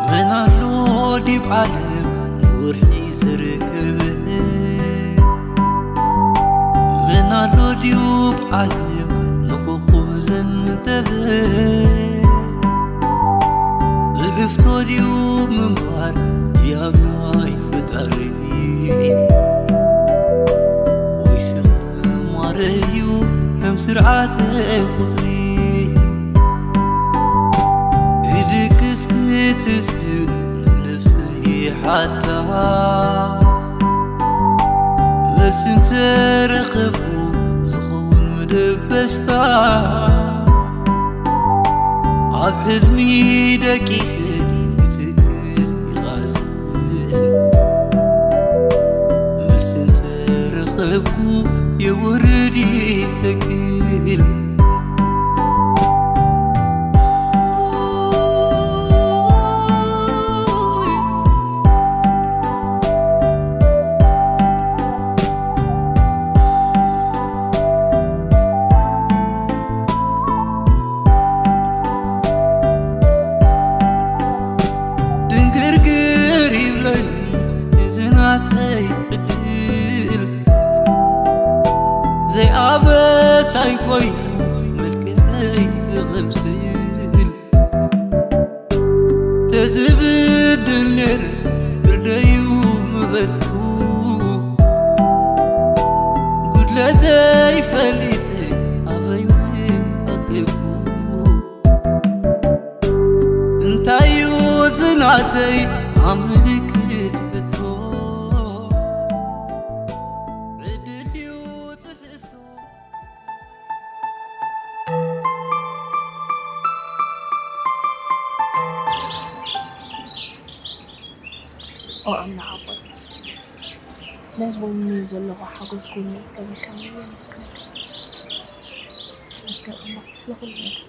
መን ኣሎ ዲብ ዓለም ንወርሒ ዝርክብ? መን ኣሎ ዲብ ዓለም ንኾኾብ ዘንተብ? ብሕፍቶ ድዩ ምንባር ያብ ናይ ፈጣሪ? ወይስ ማረዩ ከም ስርዓተ ቁፅሪ? ክድቅስ ክትስእ ነብሰይ ሓታ፣ መልሲ እንተረኸብኩ ዝኸውን መደበስታ፣ ኣብ ሕልሚ ደቂሰ ክትክዝ ይቓዝእ። መልሲ እንተረኸብኩ የውርድ ይሰግል። ድንግርግር ይብለኒ እዚ ናተይ ዕድል፣ ዘይኣበሳይ ኮይኑ መልክዐይ ዝቕምስል። ተዝብድል ነይረ ፍርደዩ ምበልኩ፣ ጉድለተይ ፈሊጠ ኣፈይ ኣቅብኩ። እንታዩ ዝናተይ ኣብ ምልክት ሕቶ፣ ዕድል ድዩ ጽሕፍቶ? ኦ ኣምላኽ ኣቦይ፣ ነዚ ወኒነዮ ዘለኹ ሓጎስ ጎይነ ዝገበርካኒ የመስግነካ። ተመስገን ኣምላኽ ስለ ኩሉ ነገር።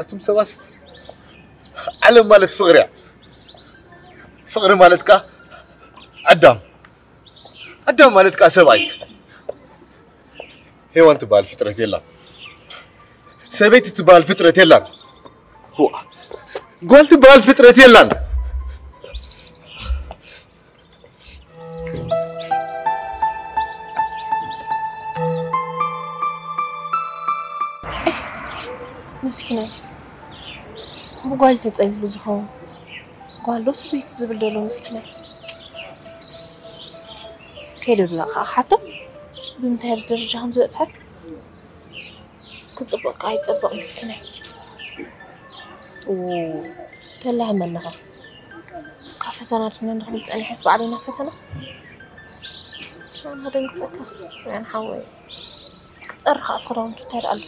ኣቱም ሰባት፣ ዓለም ማለት ፍቕሪ እያ። ፍቕሪ ማለት ከኣ ኣዳም፣ ኣዳም ማለት ከኣ ሰብኣይ። ሄዋን ትበሃል ፍጥረት የላን። ሰበይቲ ትበሃል ፍጥረት የላን። ዋ፣ ጓል ትበሃል ፍጥረት የላን። ምስኪናይ፣ ብጓል ተጸሊሉ ዝኸውን ጓል ዶ ሰበይቲ ዝብል ዘሎ ምስኪናይ። ከይደ ብላ ከዓ ሓቶ ብምንታይ ኣብዚ ደረጃ ከም ዝበፅሐት። ክፅበቅ ከዓ ይፀበቅ ምስኪናይ። ው ተላህመኒ ኸ ካብ ፈተና ድሕና ንክብል ፀኒሐስ ባዕለይ ናብ ፈተና ኣነ ደንግፀካ። ያን ሓወይ ክፀርኻ እቲ ክዳውንቱ እንታይ ደኣ ኣሎ።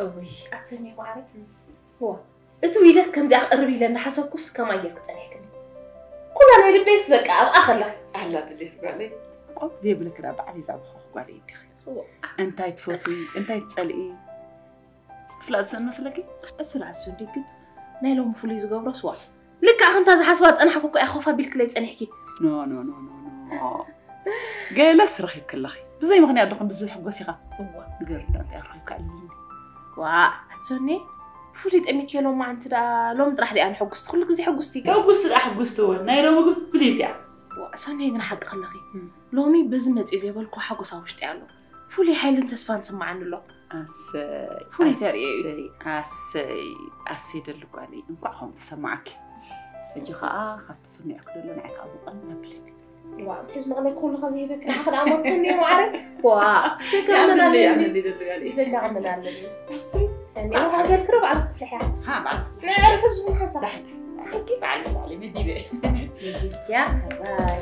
እውይ ኣትሰኒ ማዕረ ዋ እቱ ኢለስ ከምዚኣ ክቕርብ ኢለ እናሓሰብኩስ ከማይ ጌርክ ጸኒሕክኒ። ኩላ ናይ ልበይስ በቃ ኣብኣ ከላ። ኣላ ድሌት ጓለይ። ቆም ዘይብልክ ዳ ባዕለይ ዛብኹኽ ጓለይ እንዲኺ። እንታይ ትፈትዊ እንታይ ትጸልኢ ክፍላጥ ዝሰን መስለኪ? እሱ ዳኣ እሱ እንዲ ግን ናይ ሎሚ ፍሉይ ዝገብሮስ ዋ ልክዕ ከምታ ዝሓስባ ዝጸናሕኩ እኮ እያ ኮፍ ኣቢልክለይ ጸኒሕኪ። ኖ ኖ ኖ ኖ ኖ ገለስ ረኺብኪ ኣለኺ። ብዘይ ምኽንያት ዶ ክንድዚ ዝሕጎስ ኢኻ? እዋ ንገር እንዳ እንታይ ረኺብካ ኣለኒ። ዋ ኣትሶኒ ፍሉይ ጠሚትዮ ሎማዓንቲ ደኣ ሎሚ ጥራሕ ዲኣ ንሕጉስቲ ኩሉ ግዜ ሕጉስቲ። ሕጉስቲ ደኣ ሕጉስቲ እውን ናይ ሎሚ ግን ፍልይቲ እያ። ዋ ሶኒ ግን ሓቂ ከለኺ ሎሚ በዚ መፂኡ ዘይበልኩ ሓጎስ ኣብ ውሽጢ ኣሎ። ፍሉይ ሓይልን ተስፋን ስምዓኒ ኣሎ። ኣሰይ ፍሉይ ተርእዮ እዩ። ኣሰይ ኣሰይ ኣሰይ ደሊ ጓለይ እንኳዕ ከምኡ ተሰማዓኪ። ሕጂ ከዓ ካብ ተሰሚዕኪ ደሎ ንዓይ ከዓ ብቐን ኣብለኒ። ዋ፣ ሕዚ መቕለ ኩሉ ከዚ ይበክር፣ ኣኸ ደኣ ሞት ሰኒ ማዕረ። ዋ፣ ይኣምልለይ፣ ይኣምልለይ ደርጋሊ። ይደጋግመና ኣለኒ። ሰኒ፣ ዋ፣ ዘልክረ ባዕሉ ክትፍልሕ እያ። ሃ፣ ባዕሉ። ንዕርፍ ኣብ ዝኾነ ሓንሳብ። ዳሕን። ሕጊ ባዕሉ፣ ባዕሉ፣ መዲበ። ይድጃ፣ ባይ።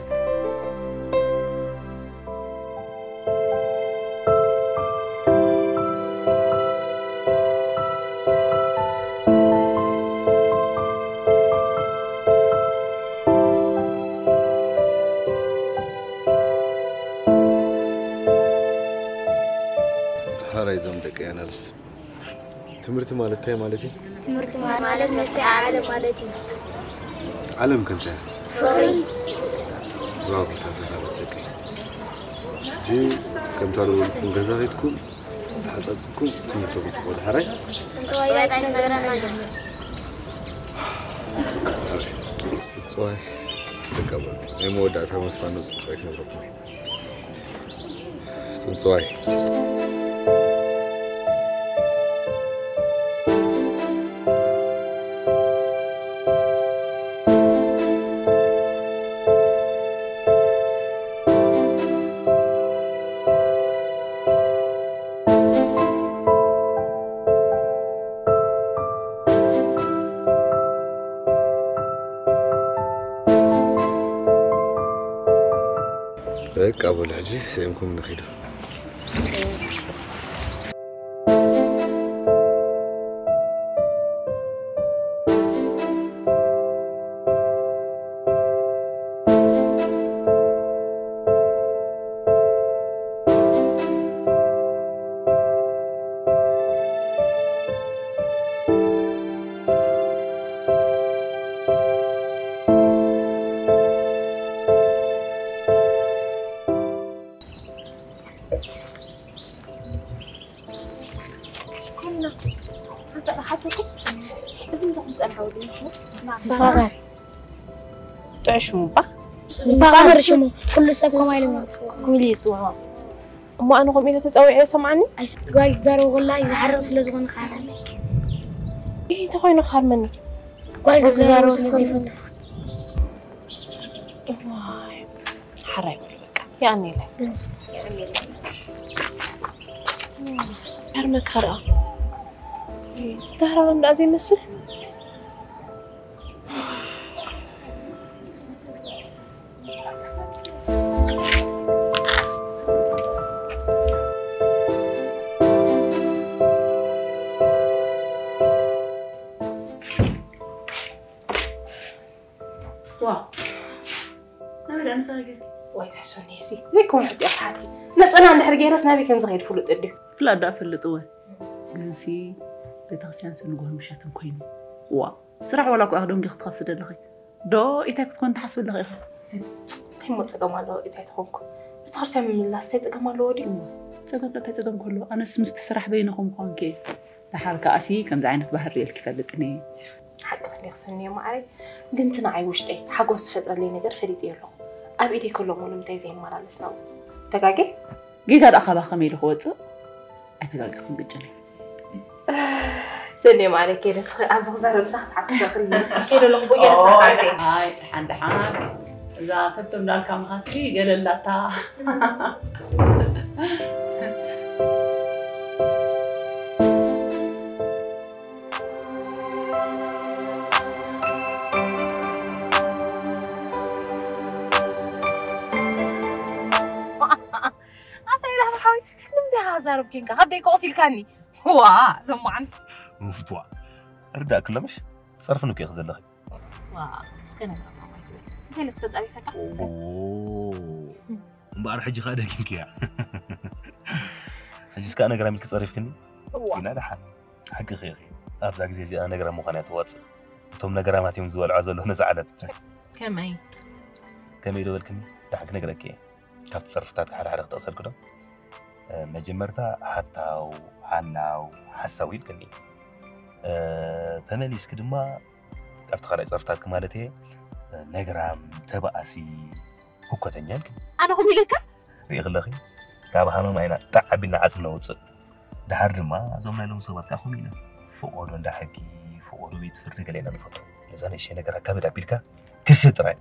ሓራይ እዞም ደቂ ኣናብስ። ትምህርቲ ማለት እንታይ ማለት እዩ? ትምህርቲ ማለት መፍትሒ ዓለም ማለት እዩ። ዓለም ከ እንታይ? ፍቕሪ። ብራቮ፣ ታተናብስ ደቂ። ሕጂ ከምታ ዝበልኩም ገዛ ከይድኩም ተሓጻጽብኩም ትምህርትኩም ትኸዱ ሓራይ? ጽንጽዋይ ኣይትነግረና ግን። ጽንጽዋይ ደቂ በሉ። ናይ መወዳእታ መፋኖ ጽንጽዋይ ክነግረኩም እየ። ጽንጽዋይ። በቃ በሉ፣ ሕጂ ሰይምኩም ንኺዱ። ሰኸኸር። ጥዑይ ሽሙ እባ። ይፋቐር ሽሙ። ኩሉ ሰብ ከምኡ ኢሉ እዩ ዝፅውዖ። እሞ ኣነ ከምኡ ኢለ ተፀዊዐ ሰምዓኒ? ኣይስ-፣ ጓል ትዛረብ ከላ እዩ ዝሓርቕ ስለ ዝኾነ ክሃርም። ይህ እንተኾይኑ ክሃርመኒ? ጓል ክዛረብ ስለ ዘይፈቱ። ዋይ፣ ሓራይ በሉ በቃ። የቐንየለይ። የቐንየለይ። ገርመካ ርኣ። ዳህራሮም ደኣ ዘይመስል? ዋ። ናበይ ደኣ ንስኺ ጌርኪ? ዋይ፣ ታሶኒ፣ እዚ ዘይኮነ ሕጂ እያ ትሓቲ። ነፀላ እንድሕር ገይረስ ናበይ ከም ዝኸይድ ፍሉጥ እንድዩ። ፍላጥ ደኣ ፈልጥ እወ። ግንሲ ቤተክርስትያን ንግሆን ምሸትን ኮይኑ። ዋ። ስራሕ ዋላ እኳ ደንጊ ክትኸፍቲ ደለኺ። ዶ ኢታይ ክትኮን ትሓስቢ ኣለኺ ኢኺ? እንታይ እሞ ጸገም ኣለዎ ኢታይ ትኾንኩ? ቤተክርስትያን ምምላስ እንታይ ጸገም ኣለዎ ድዩ? እሞ ጸገም ዶ እንታይ ጸገም ከሎ? ኣነስ ምስቲ ስራሕ በይንኹም ምዃንኪ እየ። ደሓር ከኣሲ ከምዚ ዓይነት ባህሪ ሪኤልኪ ይፈልጥን እየ። ሓቅኺ እንዲኺ ሰንዮ መዓረይ። ግን እቲ ንዓይ ውሽጠይ ሓጎስ ዝፈጥረለይ ነገር ፈሊጠዮ ኣለኹ። ኣብ ኢደይ ከሎ እሞ ንምንታይ ዘይመላለስ ናብኡ? ተጋግየ? ጌጋ ደኣ ካባኺ ከመይ ኢሉ ክወጽእ? ኣይተጋገኽን ቅጭነይ። ሰንዮ መዓረይ፣ ከይደ ስኺ ኣብዚ ክዛረብ ምሳኺ ሰዓት ክሰኽል ከይደ ኣለኹ፣ ብኡ ገይረ ኦይ፣ ስራሕ ዓርከይ። ኣይ፣ ሓን ደሓን። እዛ ተብተብ እንዳልካ ምኻሲ ገለ ኣላታ። ኣታ ኢላ ሓወይ፣ ንምንታይ ኢኻ ዛረብ ኬንካ? ካብ ደይ ቆቕስ ኢልካኒ። ዋ፣ ሎማዓንቲ። ዋ፣ እርዳእ ክለምሽ፣ ትጸርፍኒ እኮ ኢኺ ዘለኺ። ዋ፣ እስከ ነግረካ ማለት እዩ። እንታይ ኢለ እስከ ጸሪፈካ? ኦ፣ እምበኣር ሕጂ ከኣ ደጊምክያ። ሕጂ እስከ ነግራም ኢልኪ ጸሪፍክኒ? እዋ። ኢና ደሓን። ሓቅኺ ኢኺ። ኣብዛ ግዜ እዚኣ ነግራም ምዃን እያ ትዋጽእ። እቶም ነግራማት እዮም ዝበልዖ ዘለዉ ነዛ ዓለም። ከመይ? ከመይ ዶ በልክኒ? ደሓን ክነግረኪ እየ። ካብቲ ጸርፍታት ሓደ ሓደ ክጠቕሰልኪ ዶ? እ፣ መጀመርታ ሃታው፣ ሃላው፣ ሓሳዊ ኢልክኒ። እ፣ ተመሊስኪ ድማ ካብቲ ካልኣይ ጸርፍታትኪ ማለት እየ፣ እ፣ ነግራም፣ ተባኣሲ፣ ህኮተኛ ኢልክኒ። ኣነ ከምኡ ኢለካ? ሪኢኺ ኣለኺ? ካብ ሃመማ ኢና ጣዕ ኣቢልና ዓጽምና ነውጽእ። ደሓር ድማ እዞም ናይ ሎሚ ሰባት ከኣ ከምኡ ኢና። ፈቖዶ እንዳ ሕጊ፣ ፈቖዶ ቤት ፍርዲ ገለ ኢና ንፈቱ። ነዛ ንእሽተይ ነገር ኣካብድ ኣቢልካ ክሲ ጥራይ።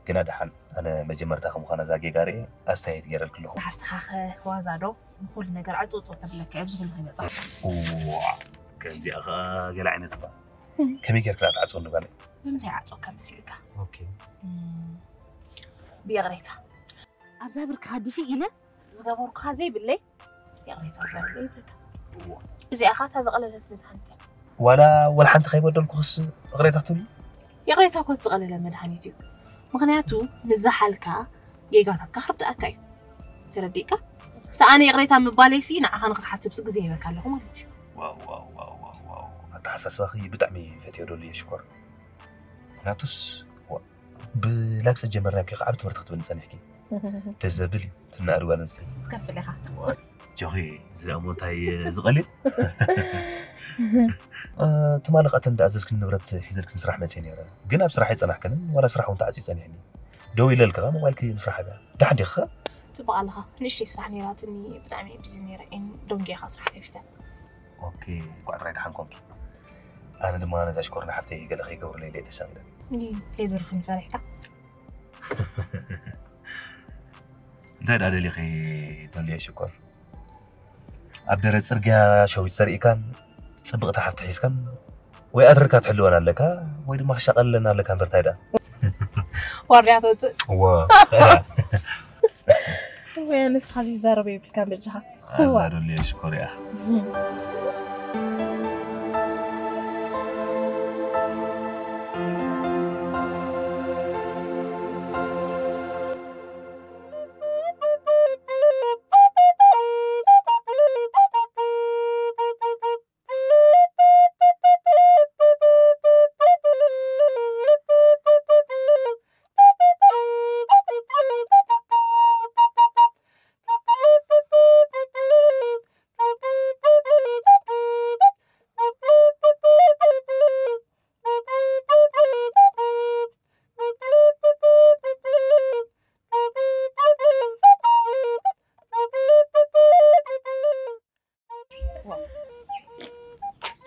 ግና ደሓን ኣነ መጀመርታ ከምዃነ እዛ ጌጋ ርኤ ኣስተያየት ገይረልኪ ኣለኹ። ሓፍትኻ ኸ ዋዛ ዶ? ንኹሉ ነገር ዕጹጽ ከብለካ ኣብዚ ኩሉ ከይበጽሕ። እዋ፣ ከምዚኣ ኸኣ ገለ ዓይነት እባ። እም። ከመይ ጌርካ ትዓጽወኒ ጓለይ? ብምንታይ ዓጽወካ መሲልካ? ኦኬ። እም፣ ብይቕሬታ። ኣብዛ ብርክኻ ድፊእ ኢለ ዝገበርኩኻ ዘይብለይ ይቕሬታ ግበረለይ ይብለካ። እዋ። እዚኣ ኸኣ እታ ዝቐለለት መድሃኒት እያ። ዋላ፣ ዋላ ሓንቲ ከይበደልኩኽስ ይቕሬታ ክትብሊ? ይቕሬታ እኮ እቲ ዝቐለለ መድሃኒት እዩ። ምኽንያቱ ንዝሓልካ ጌጋታትካ ክርድኣካ እዩ። ተረዲእካ? እቲ ኣነ ይቕሬታ ምባለይሲ ንዓኻ ንኽትሓስብሲ ግዜ ሂበካ ኣለኹ ማለት እዩ። ዋው፣ ዋው፣ ዋው፣ ዋው፣ ዋው። ኣተሓሳስባኺ ብጣዕሚ ፈትዮ ዶልየ ሽኮር። ምኽንያቱስ፣ ዋ፣ ብላግጺ ጀመርና እኮ ዓቢ ትምህርቲ ክትብኒ ጸኒሕኪ። ደስ ዘብል እዩ፣ ትናኣድ ጓል ኣንስተይቲ። ትከፍል ኢኻ። ዋ፣ ጆኺ፣ እዚ ደኣ እሞ እንታይ ዝቐልል? እ፣ ትማሊ ኸኣ እተን ዝኣዘዝክኒ ንብረት ሒዘልክኒ ስራሕ መጽየ ነይረ። ግን ኣብ ስራሕ ኣይጸናሕክንን፣ ዋላ ስራሕ እውን ተዓጽዩ ጸኒሕኒ። ደው ኢለልካ ሞባይልኪ ምስራሕ ኣብያ። ደሓን ዲኺ ኸ? ጽቡቕ ኣለኻ። ንእሽተይ ስራሕ ነይራትኒ፣ ብጣዕሚ እየ ቢዚ ነይረ። ኤን ዶንጌ ኢኻ ስራሕ ከፊተ። ኦኬ፣ እንኳዕ ጥራይ ደሓን ኮንኪ። ኣነ ድማ ነዛ ሽኮርና ሓፍተይ ገለ ከይገብሩለይ ኢለ እየ ተሻቒለ። እይ፣ ከይዘርፉኒ ፈሪሕካ? እንታይ ደኣ ደሊኺ ዶልየ ሽኮር? ኣብ ደረት ጽርግያ ሸዊት ተሪእካን ጽብቕቲ ሓፍቲ ሒዝካን ወይ ኣትሪርካ ትሕልወን ኣለካ ወይ ድማ ክሻቐለና ኣለካ እምበር እንታይ ደኣ? ዋርድያ ትወጽእ? እዎ። ወይ ንስኻ ዘይዛረብ የብልካን በጃኻ። ኣላ እዋ። ዶልየ ሽኮር እያ።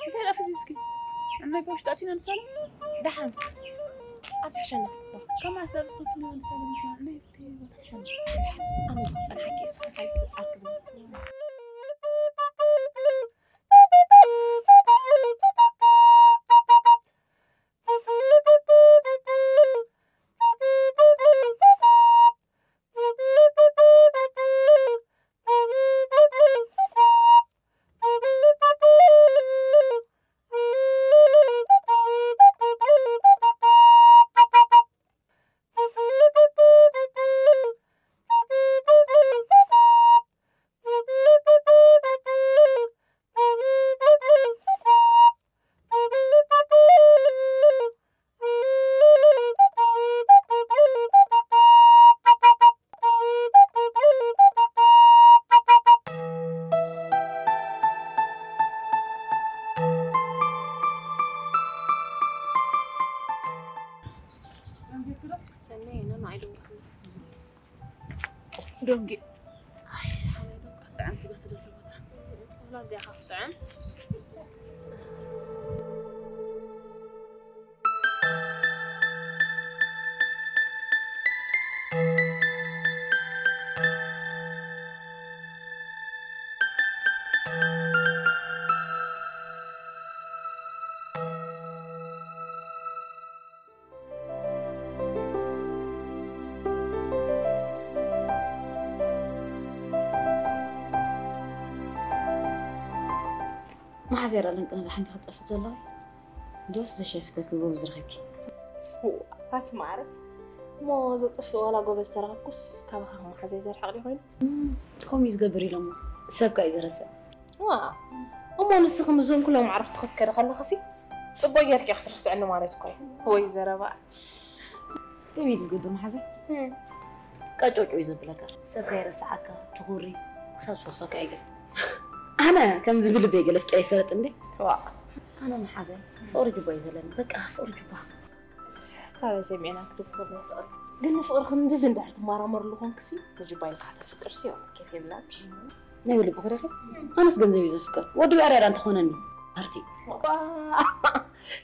እንታይ ደኣ ፈዚዝኪ? ኣብ ናይ ፖሽጣ ኣቲና ንሳሎም? ደሓን። ኣብ ትሕሸና። ከም ኣስታት ዝኸፍሉ ንሳሎም ንሕና ናይ ፍትሒ ቦታ ሕሸና። ደሓን፣ ደሓን። ኣነ ዝጸንሓኪ እሱ ተሳይፉ ኣክብር። ሰናይ፣ ኖ፣ ኖ፣ ኣይደውልኩ። ዶንጌ። ኣይ፣ ሓላይ ዶ ጥዕምቲ በቲ ደሎ ቦታ። ወላ እዚኣ ካብ ጥዕም። መሓዘይ ራለን ቅነ ደሓን ዲኻ ትጠፍእ ዘለኺ? ዶስ ዘሸፍተኪ ጎበዝ ረኺብኪ? ፋቲ ማዕረ እሞ ዘጥፍእ ዋላ ጎበዝ ተረኸብኩስ ካባኻ መሓዘይ ዘርሕቕ ዲ ኮይኑ? እም፣ ከምኡ እዩ ዝገብር ኢሎሞ። ሰብ ከ እዩ ዝረስዕ። ዋ፣ እሞ ንስኺ ምስዞም ኩሎም ኣዕሩኽቲ ክትከዲ ከለኽሲ ጽቡቕ ጌርኪ ክትርስዕኒ ማለት እኮ እዩ። ወይ ዘረባ። ከመይ ዝገብር መሓዘይ? እም። ቀጮጮ እዩ ዘብለካ። ሰብ ከይረስዓካ፣ ትኹሪ፣ ክሳብ ዝወቅሰካ እዩ ገለ። ኣነ ከምዚ ብልበይ ገለ ኣፍቂረ ይፈልጥ እንዴ? ዋ። ኣነ መሓዘይ ፍቕሪ ጁባ እዩ ዘለኒ። በቃ ፍቕሪ ጁባ። ኣረ ሰሚዕና ክትብል ከሎ ፍቕሪ። ግን ንፍቕሪ ክንድዚ እንድሕር ትመራመርሉ ኮንክሲ፣ ንጁባ ኢልካ ተፍቅርሲ፣ ኬፍ የብላን። ናይ ብልቢ ክረኺ? ኣነስ ገንዘብ እዩ ዘፍቅር። ወዲ ብዕርያዳ እንተኾነኒ። ሃርቲ። ዋ፣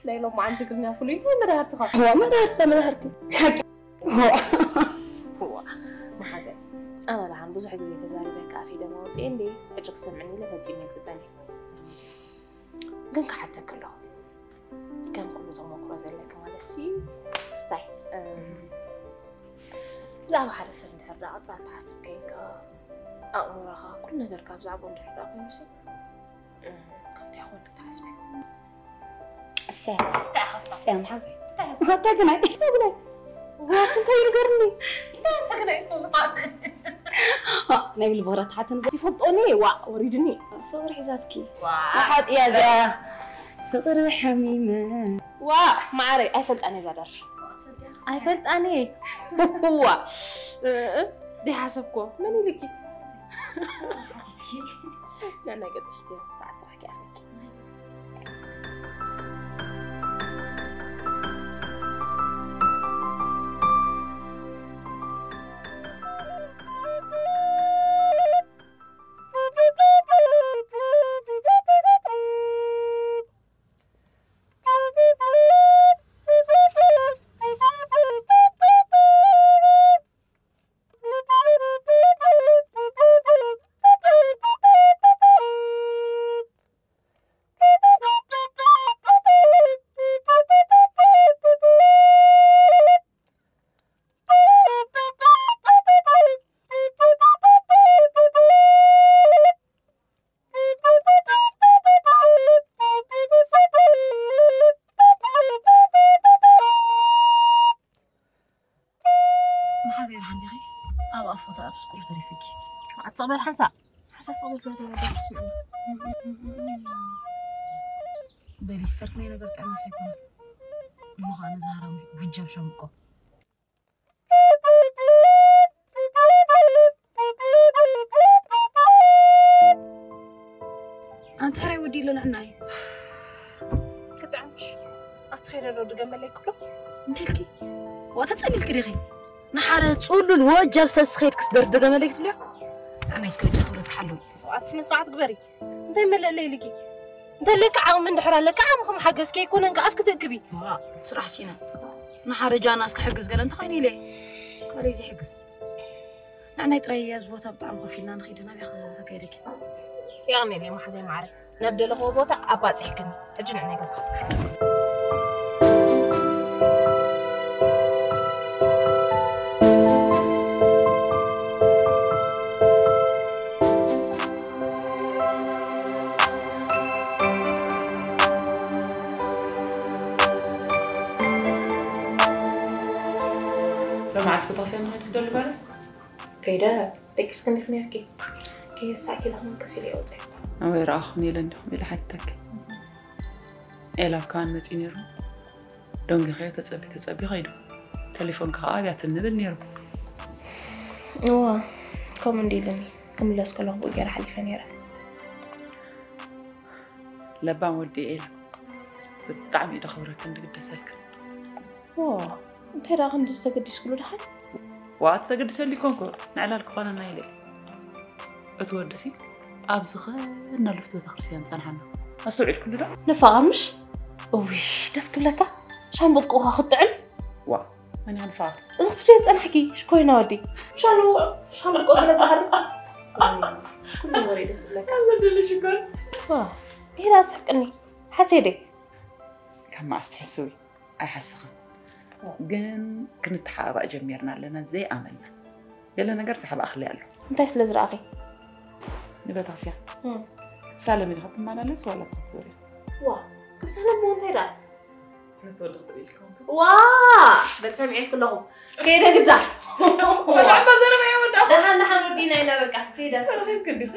ናይ ሎማዓንቲ ትግርኛ ፍሉይ እንታይ መዳህርትኻ? ዋ፣ መዳህርትኻ፣ መዳህርቲ። ሓቂ። ዋ፣ መሓዘይ፣ ኣነ ደሓን ብዙሕ ግዜ ተዛሪበካ ኣፈይ ደም ኣውፅኤ እንዴ? ሕጂ ክሰምዕኒ ኢለ ፈፂመ ኣይፅበን እየ። ግን ክሓተክ ኣለኹ፣ ከም ኩሉ ተመክሮ ዘለክ ማለት ሲ ስታይ፣ እም፣ ብዛዕባ ሓደ ሰብ እንድሕር ዳ ቀፃል ትሓስብ ከይንካ፣ ኣእምሮኻ ኩሉ ነገርካ ብዛዕባኡ እንድሕር ዳ ኮይኑ ሲ፣ እም፣ ከምታይ ይኸውን ክትሓስብ እዩ? እሰያ። እንታይ ሓሳብ? እሰያ መሓዘይ። እንታይ ሓሳብ? እንታይ ግናይ? እንታይ ግናይ? ዋት እንታይ ይንገርኒ? እንታይ ግናይ? ዋ፣ ናይ ብልቦራ ተሓተን ዘ- ይፈልጦኒ፣ ዋ፣ ወሪድኒ። ፍቕሪ ሒዛትኪ። ዋ። ሓጥያ እዚኣ። ፍቕሪ ሓሚመ። ዋ፣ ማዓረይ፣ ኣይፈልጣን እዛ ደርፊ። ኣይፈልጣን እየ። ዋ። እ፣ እ፣ ደይሓሰብኮ። መን ኢልኪ? ንዕናይ ቅድስቲ ሰዓት ስራሕ ከይኣለኪ። መሓዘይ ደሓን ዲኺ? ኣብ ኣፎታ ኣብ ስቁሩ ተሪፍኪ። ኣትቕበል ሓንሳእ። ሓንሳእ ስቕ በል ዘረባ ደርስ ማለት። በሊ ስተርክ ናይ ነገር ጥዕና ሳይኮን። እሞ ኸኣ ነዚ ሃራም ጉጃብ ሻምቆ። ኣንታ ሕራይ ወዲ ኢሎ ንዕና እዩ። ክጥዕምሽ። ኣትኸይደ ዶ ድገመለይ ክብሎ? እንተልኪ? ዋ ተጸሊልኪ ዲኺ? ንሓደ ጽሉል ወጃብ ሰብ ስኸይድ ክስደርፍ ድገመለይ ክትብልዮ? ኣነ እስከ ወጃ ክብረት ክሓሉ። ኣቲ ስነ ስርዓት ግበሪ። እንታይ መለለይ ኢልኪ? እንተለካ ዓቕሚ እንድሕር ኣለካ ዓቕሚ ከም ሓገዝኪ ኣይኮነን ከኣ ኣፍ ክትእክቢ። ዋ፣ ስራሕ ሲና። ንሓደ ጃና እስከ ሕግዝ ገለ እንተኾይኑ ኢለ። ካልእ ዘይሕግዝ። ንዕናይ ጥራይ ኣብዚ ቦታ ብጣዕሚ ኮፍ ኢልና ንኸይድ ናበይ ከ-፣ ከከይደኪ? የቐንየለይ መሓዘይ ማዕረ። ናብ ደለኽዎ ቦታ ኣባጺሕክኒ። ሕጂ ንዕናይ ገዛ ክብጻሕ። ሎማዓንቲ ቤተክርስትያን ንኸይድ ክደሊ በለ። ከይደ ደቂስክን ዲኺ ነርኪ? ከየሳእኪ ኢለ ክምንቀስ ኢለ እየ ወፂአ። ኣበይ ረኣኹን ኢለ እንዲኹም ኢለ ሓቲተኪ። ኤላ ኣብ ከማን መፂኡ ነይሩ። ደንጊኸዮ ተፀቢ ተፀቢ ከይዱ። ቴሌፎንኪ ከዓ ኣብያትኒ ንብል ነይሩ። እዋ፣ ከምኡ እንዲ ኢሉኒ። ክምለስ ከለኹ ብኡ ገይረ ሓሊፈ ነይረ። ለባም ወዲ ኤላ። ብጣዕሚ እዩ ደኽብረክን ድግደሰልክን። ኦ፣ እንታይ ደኣ ክንድዚ ተገዲስክሉ ደሓን? ዋእ፣ እቲ ተገዲሰሉ ይኮንኩ፣ ንዕላል ክኾነና ኢለ። እቲ ወዲሲ ኣብ ዝኸድናሉ ቤተ ክርስቲያን ጸንሓና። ኣስተውዒልክሉ ዶ? ንፋቓ ምሽ? እውይ፣ ደስ ክብለካ። ሻምብቆኻ ክትጥዕም? ዋ፣ መን ኢኻ ንፋቕ? እዚ ክትብልዮ ዝጸናሕኪ ሽኮይና ወዲ። ሻሉ፣ ሻምብቆ ገለ ዝሃርም። ኩሉ ወሬ ደስ ይብለካ። ኣዘደለ ሽኮር። ዋ፣ ብሄራ ስሕቅኒ። ሓሴደይ። ካብ መዓስ ትሕስዊ? ኣይሓስኽን። ግን ክንተሓባባእ ጀሚርና ኣለና፣ ዘይኣመልና። ገለ ነገር ሳሕባእ ክሊ ኣሎ። እንታይ ስለ ዝረኣኺ? ንቤተክርስትያን። እም። ክትሳለሚ ዲኻ ትመላለስ ዋላ ክትበሪ? ዋ፣ ክሳለሞ እንታይ ደኣ? ክትወዲ ክትርኢ ኢልኩም። ዋ፣ በል ሰሚዐልኩ ኣለኹ። ከይደ ግዳ። መርሓባ ዘረባ እየ ወዳእኹ። ደሓን ደሓን ወዲና ኢና በቃ። ከይደ። ተረኺብኪ እንዲኺ።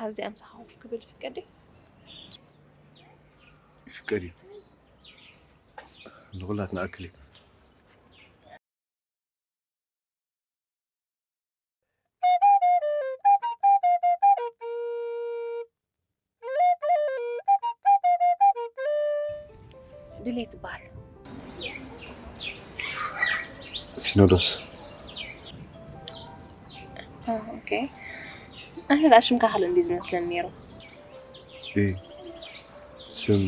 ኣብዚኣ ምሳኻ ኮፍ ክብል ይፍቀድ ድዩ? ይፍቀድ እዩ። ንኹላትና ኣክል እዩ። ድሌት ይበሃል። ሲኖዶስ። ኦኬ። ኣነ ደኣ ሽምካ ካልእ እንዲ ዝመስለኒ ነይሩ። እ፣ ስም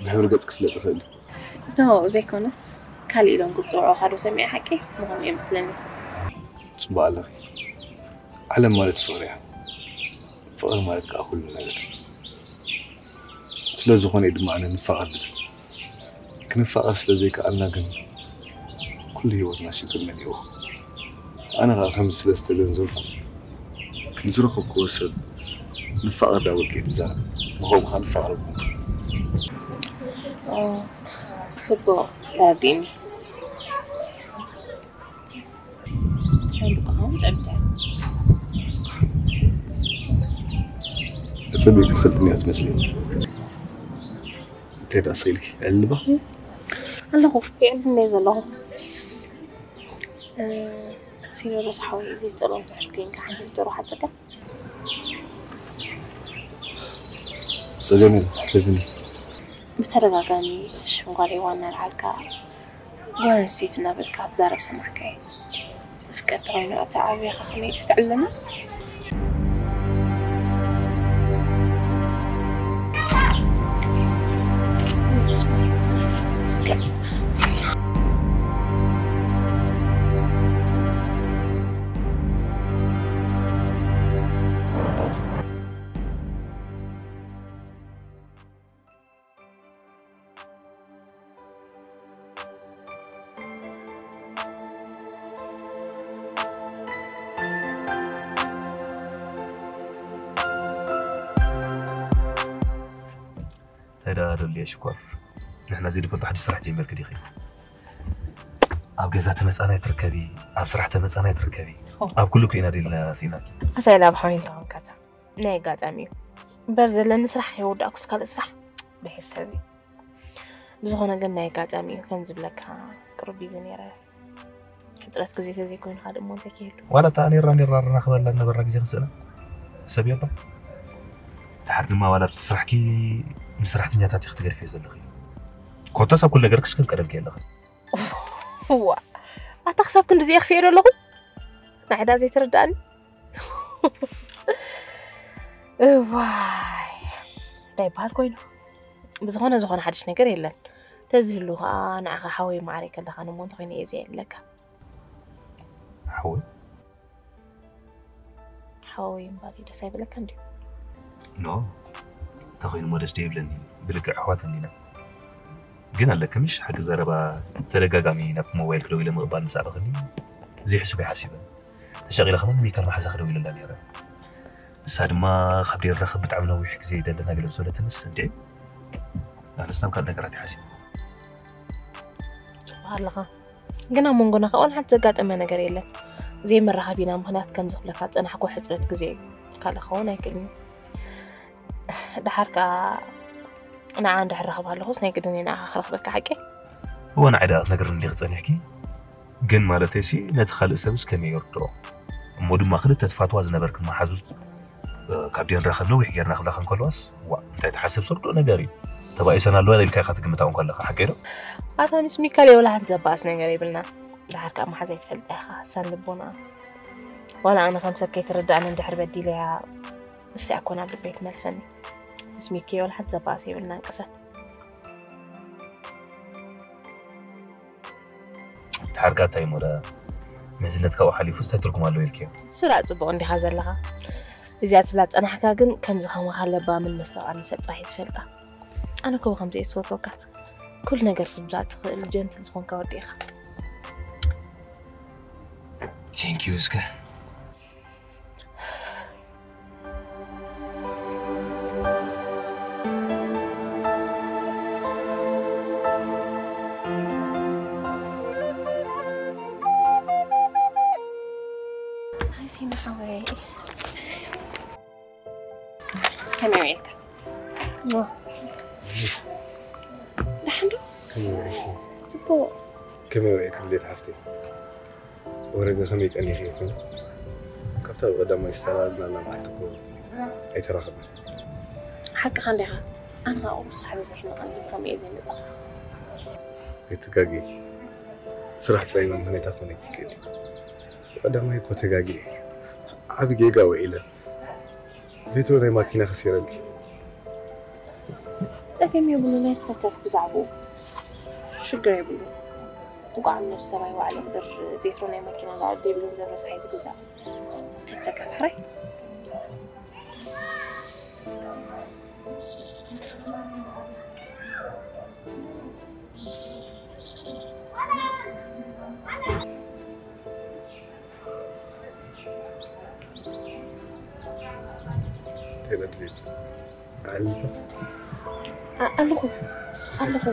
ብሕብሪ ገጽ ክፍለጥ ይኽእል። ኖ፣ ዘይኮነስ ካልእ ኢሎም ክጽውዑኻ ዶ ሰሚዐ ሓቂ? ምዃኑ የመስለኒ። ጽቡቕ ኣለኺ። ዓለም ማለት ፍቕሪ እያ። ፍቕሪ ማለት ከኣ ኩሉ ነገር። ስለ ዝኾነ እዩ ድማ ኣነ ንፋቐር ዝብል። ክንፋቐር ስለ ዘይከኣልና ግን ኩሉ ህይወትና ሽግር መሊእዎ። ኣነ ኸኣ ከምዚ ስለ ዝተገንዘብኩ ንዝረኸብክዎ ሰብ ንፋቐር ዳበልኩ እየ ዝዛረብ። ንኸምኡ ኸኣ ንፋቐር እኮ። ኦ፣ ጽቡቕ ተረዲእኒ። ሻምብቆ ኸኣ ጠምተ። ኣጸቢቕ ክትፈልጥኒ እያ ትመስሊ። እንታይ ደኣ ስኢልኪ? የዕልባ? ኣለኹ፣ የዕልል እየ ዘለኹ። እ፣ ሲኖዶስ ሓወይ፣ እዚ ጸሎት ድሕር ኮይንካ ሓንቲ ሕቶ ዶ ሓጸካ? ጸገም የለን፣ ሕተትኒ። ብተደጋጋሚ ሽም ጓል ሄዋን እናልዓልካ፣ ጓል ኣንስተይቲ እናበልካ ትዛረብ ሰማዕካየ። ፍቀት ተኾይኑ እቲ ዓብኻ ከመይ ድዩ ትዕልለና? እንታይ ደኣ ደልየ ሽኮር? ንሕና ዘይንፈልጦ ሓድሽ ስራሕ ጀሚርኪ ዲኺ? ኣብ ገዛ ተመጻናይ ትርከቢ፣ ኣብ ስራሕ ተመጻናይ ትርከቢ። ሆ። ኣብ ኩሉ እኮ ኢና ደልና ስኢናኪ። ኣታ ኢላ ኣብ ሓወይ እንተኾንካ እታ ናይ ኣጋጣሚ እዩ። እምበር ዘለኒ ስራሕ ከይወዳእኩስ ካልእ ስራሕ ብሕሰብ እዩ። ብዝኾነ ግን ናይ ኣጋጣሚ እዩ ከም ዝብለካ ቅሩብ ቢዚ ነይረ። ሕጽረት ግዜ ተዘይኮይኑ ካልእ እሞ እንታይ ከይህሉ? ዋላ እታ ኔራ ኔራ ንራኸበላ ዝነበርና ግዜ ክንስእና ሰብ የባ። ድሓር ድማ ዋላ ኣብቲ ስራሕኪ ንሰራሕተኛታት ኢኺ ትገድፍዮ ዘለኺ። ኮታስ ኣብ ኩሉ ነገርክስ ከም ቀደምኪ ኣለኺ። እዋ፣ ኣታ ክሳብ ክንድዚ እየ ክፍዮ ዘለኹ? ንዓይ ደኣ ዘይትርድኣኒ? እዋይ፣ እንታይ ይበሃል ኮይኑ? ብዝኾነ ዝኾነ ሓድሽ ነገር የለን። ተዝህሉ ኸኣ ንዓኻ ሓወይ ማዕረይ ከለኻኒ እሞ እንተኾይነ እየ ዘየለካ። ሓወይ? ሓወይ ምባል እዩ ደስ ኣይብለካን ድዩ? ኖ፣ እንተኾይኑ እሞ ደስ ዶ ይብለኒ? ብልክዕ ኣሕዋት እንዲና። ግን ኣለኪ ምሽ ሓቂ ዘረባ ተደጋጋሚ ናብ ሞባይል ክደው ኢለ ምቕባል ምስ ኣበኽኒ ዘይሕሱብ ኣይሓሲበን። ተሸቒለ ከማን ሚካል መሓዛ ክደው ኢለላ ነይረ። ንሳ ድማ ካብ ደይንራኸብ ብጣዕሚ ነዊሕ ግዜ ይደለና ገለ ምስ በለትንስ እንዴ ኣነስ ናብ ካልእ ነገራት ይሓሲብ። ጽቡቕ ኣለኻ። ግን ኣብ መንጎና ከኣ ወላ ሓንቲ ዘጋጠመ ነገር የለን። ዘይምርኻቢና ምኽንያት ከም ዝኽብለካ ዝጸናሕኩ ሕጽረት ግዜ እዩ። ካልእ ክኸውን ኣይክእልን እዩ። ደሓር ከኣ ንዓ እንድሕር ረኽብ ኣለኹስ ናይ ግድን እየ ንዓኻ ክረኽበካ ሓቂ? እወ ንዓይ ደኣ ክትነግርኒ እንዲኺ ጸኒሕኪ። ግን ማለተይሲ ነቲ ካልእ ሰብስ ከመይ የርድኦ? እሞ ድማ ክልተ ትፋትዋ ዝነበርክን መሓዙት፣ እ፣ ካብ ደይንራኸብ ነዊሕ ጌርና ክብላኺ እንከለዋስ፣ ዋእ፣ እንታይ ትሓስብ ስርዱእ ነገር እዩ። ተባኢሰን ኣለዋ ኢልካ ኢኻ ትግምታ እውን ከለኻ፣ ሓቀይ ዶ? ኣታ ምስ ሚካል ወላ ሓንቲ ዘባእስ ነገር የብልና። ደሓር ከኣ መሓዛይ ትፈልጣ ኢኻ፣ ሳን ልቦና። ዋላ ኣነ ከም ሰብ ከይትርድኣኒ እንድሕር በዲለያ፣ ንሳ እኮ ናብ ልበይ ትመልሰኒ። ምስ ሚኪ ወላ ሓንቲ ዘባእስ የብልናን ቅሰን። ድሓር ከኣ እንታይ እሞ ደኣ ምሕዝነት ካብኡ ሓሊፉ እንታይ ትርጉም ኣለዎ ኢልክዮ? ስራእ ጽቡቕ እንዲኻ ዘለኻ። እዚኣ ትብላ ጸናሕካ ግን ከምዚ ከማኻ ለባምን መስተውዓልን ሰብ ጥራሕ እዩ ዝፈልጣ። ኣነ እኮ ብኸምዚ እየ ዝፈትወካ። ኩሉ ነገር ትርዳእ ትኽእል ጀንትል ዝኾንካ ወዲ ኢኻ። ቴንክ ዩ እስከ። ኣይ ሲና ሓወይ። ከመይ ውዒልካ? ደሓን ዶ? ከመይ ውዒልኪ? ጽቡቕ። ከመይ ውዒልኪ ድሌት ሓፍተይ? ወረገ ከመይ ቀኒኺ ይኹን? ካብታ ብቐዳማይ ዝተላልና መዓልቲ እኮ ኣይተራኸብና። ሓቅኻ እንዲኻ። ኣነ ኸኣ ቁሩብ ስራሕ በዚሕኒ ቀኒኹ ከምኡ እየ ዘይመጻኻ። ኣይትጋጊ። ስራሕ ጥራይ መምህነይ ኣይኮነን ይክእል እዩ። ብቐዳማይ እኮ ተጋጊ። ዓቢ ጌጋ ውዒለ። ቬትሮ ናይ ማኪና ከሲረልኪ። ጸገም የብሉን፣ ኣይትሰከፍ ብዛዕባኡ። ሽግር የብሉን። እንቋዕ ነብሲ ሰብኣይ ዋዕለ እምበር ቬትሮ ናይ ማኪና ደኣ ደይብለን ዘብረስሓ እዩ ዝግዛእ። ኣይትሰከፍ ሕራይ። እንታይ በድልየት? ኣዕልልባ? ኣ-፣ ኣለኹ፣ ኣለኹ።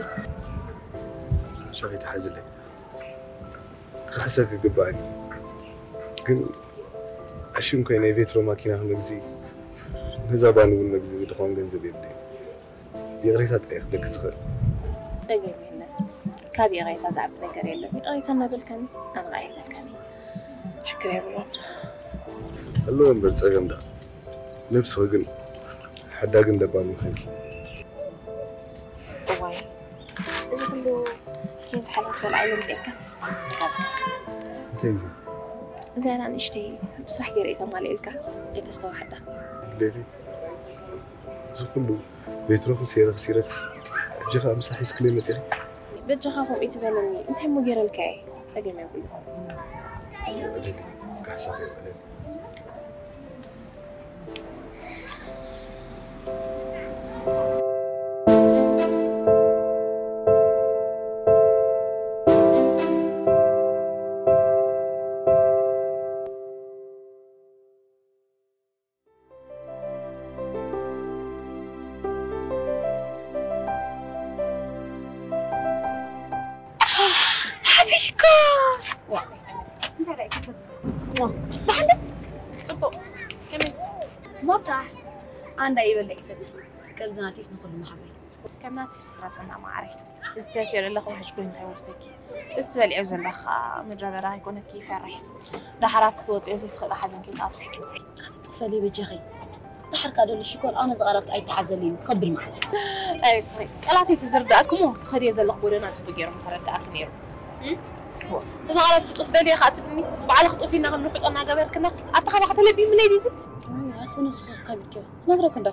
ሻኺ ተሓዝለይ። ክኽሕሰኪ ይግባኣኒ። ግን ኣሽም ኮይነ ቬትሮ ማኪና ክመግዚ፣ ነዛ ባን እውን መግዚ ድኾን ገንዘብ የብለይ። ይቕሬታ ጥራይ ክብለኪ ዝኽእል። ጸገም የለን። ካብ ይቕሬታ ዝዓቢ ነገር የለን። ይቕሬታ እናበልካኒ፣ ኣነ ኸኣ ይሕተልካኒ። ሽግር የብሉን። ኣለዎ እምበር ጸገም ደኣ። ነብስኺ ግን ሓዳግን ለባምን ኾንኪ። እዋይ፣ እዚ ኩሉ ኬዝ ሓላት በልዓ ኢሎም ጸኢልካስ? እንታይ እዩ? እዚኣ ንእሽተይ ብስራሕ ገይረ እየ ተማልኤልካ፣ ኣይተስተውዓላ። ድሌተይ፣ እዚ ኩሉ ቤትሮ ከሲረ ከሲረክስ፣ ሕጂ ኸኣ ምሳሕ ሒዝክለይ መጺኺ? በጃኻ ከምኡ ኣይትበለኒ፣ እንታይ እሞ ገይረልካ እየ? ጸገም የብሉን። ኣይበለኒ፣ ካሕሳኺ ኣይበለኒ። ሓሲሽካ! ዋ፣ እንታይ ደኣ ይክሰት? ዋ፣ ደሓን ዶ? ጽቡቕ። ከመይስ? ማርታ፣ ኣንዳ ይበልዕ ይሰቲ። ከምዚ ናተይስ ንኹሉ መሓዛይ። ከም ናትስ ይትረፈና መዓረይ። እዚ ትሰትዮ ዘለኺ ውሕጅ ኮይኑ ከይወስደኪ። እዚ ትበልዕዮ ዘለኺ ከዓ ምድረ በዳ ከይኮነኪ ይፈርሕ። ደሓር ኣብ ክትወፅዮ ዘይትኽእሊ ሓዘን ከይትኣትዊ። ኣቲ ጥፈለይ በጃኺ። ደሓር ከዓ ደሎ ሽኮር ኣነ እዚ ቃላት ኣይተሓዘልይን፣ ክኸብድ መዓት እዩ። ኣይ፣ ስኺ፣ ቃላት ኣይትዝርድኣኪ እሞ ትኸድዮ ዘለኺ ጎደና ፅቡቅ ገይሩ ምተረድኣኪ ነይሩ። እም? እዋ፣ እዚ ቃላት ብጡፍ ደልየ ከዓ ትብልኒ፣ ባዕልኺ ጡፍ ኢልና ከም ንውሕጦ እናገበርክናስ፣ ኣተኻባኺ ተለቢምለይ ድዩ እዚ? ኣይ፣ ኣቲ ብነብስኺ ከቢድኪ እዮ። ነግረኪ እንዶ።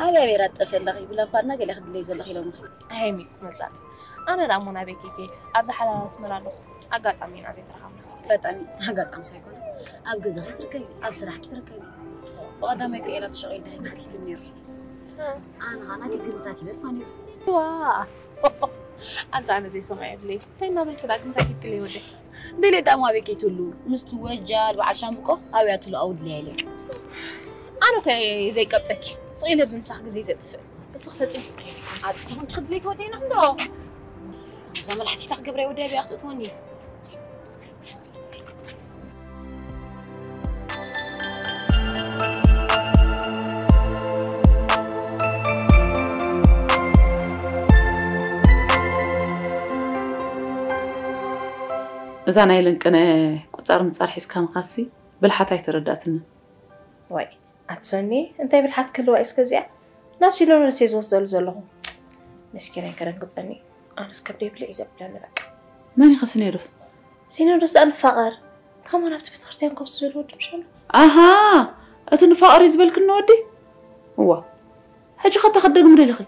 ኣበይ ኣበይ ራጠፈ ኣለኺ? ብለምፓድና ገለ ክድለይ ዘለኺ ኢሎምኺ። ኣይ፣ ሚ፣ መጻጽ። ኣነ ደኣ እሞ ናበይ ከይከይድ? ኣብዚ ሓላል ኣስመራ ኣለኹ። ኣጋጣሚ ኢና ዘይተራኸብና። ኣጋጣሚ፣ ኣጋጣሚ ሳይኮነ። ኣብ ገዛኺ ትርከቢ፣ ኣብ ስራሕኪ ትርከቢ። ብቐዳማይ እኮ ኤላ ትሸቒል ዳሂ ክሓቲትኒ ነይሩ። እ። ኣነ ኸኣ ናተይ ግምታት ይበፋ ነይሩ። ዋ! ኣንታ ኣነ ዘይሰምዖ የብለይ። እንታይ እናበልኪ ደኣ ግምታት ይክለይ ወደይ? ደልየ ደኣ እሞ ኣበይ ከይትህሉ? ምስቲ ወጃል በዓል ሻምብቆ ኣበይ ኣትህሉ ኣውድልያ ኢለ። ኣነ ከ ዘይቀብጸኪ። ስቕ ኢለ ኣብዚ ምሳኺ ግዜ ዘጥፍእ። እስኺ ፈጺምኪ ጥራይ ኢኺ። ኣጽፍኹም ትኽድለይ ትወደይና እንዶ። እዛ መልሓሲታ ክገብራ ይወደያ ቢያ ክትእትወኒ። እዛ ናይ ለንቅነ ቁጻር ምጻር ሒዝካ ምኻሲ ብልሓት ኣይተረዳእትንን። ዋይ፣ ኣቲ ሶኒ፣ እንታይ ብልሓት ክህልዋ እዩ እስከ እዚኣ? ናብ ሲኖዶስ እየ ዝወስደሉ ዘለኹ። መስኪናይ ከደንግጸኒ። ኣነስ ከብደይ ብልዕ እዩ ዘብለኒ በቃ። መን ኢኸ ሲኖዶስ? ሲኖዶስ ደኣ ንፋቐር። ከማን ኣብቲ ቤተክርስትያን ከምዚ ዝበለ ወዲ ምሻሉ። ኣሃ፣ እቲ ንፋቐር እዩ ዝበልክኒ ወዲ? እዋ፣ ሕጂ ኸ እንታይ ክትደግሚ ደሊኺ?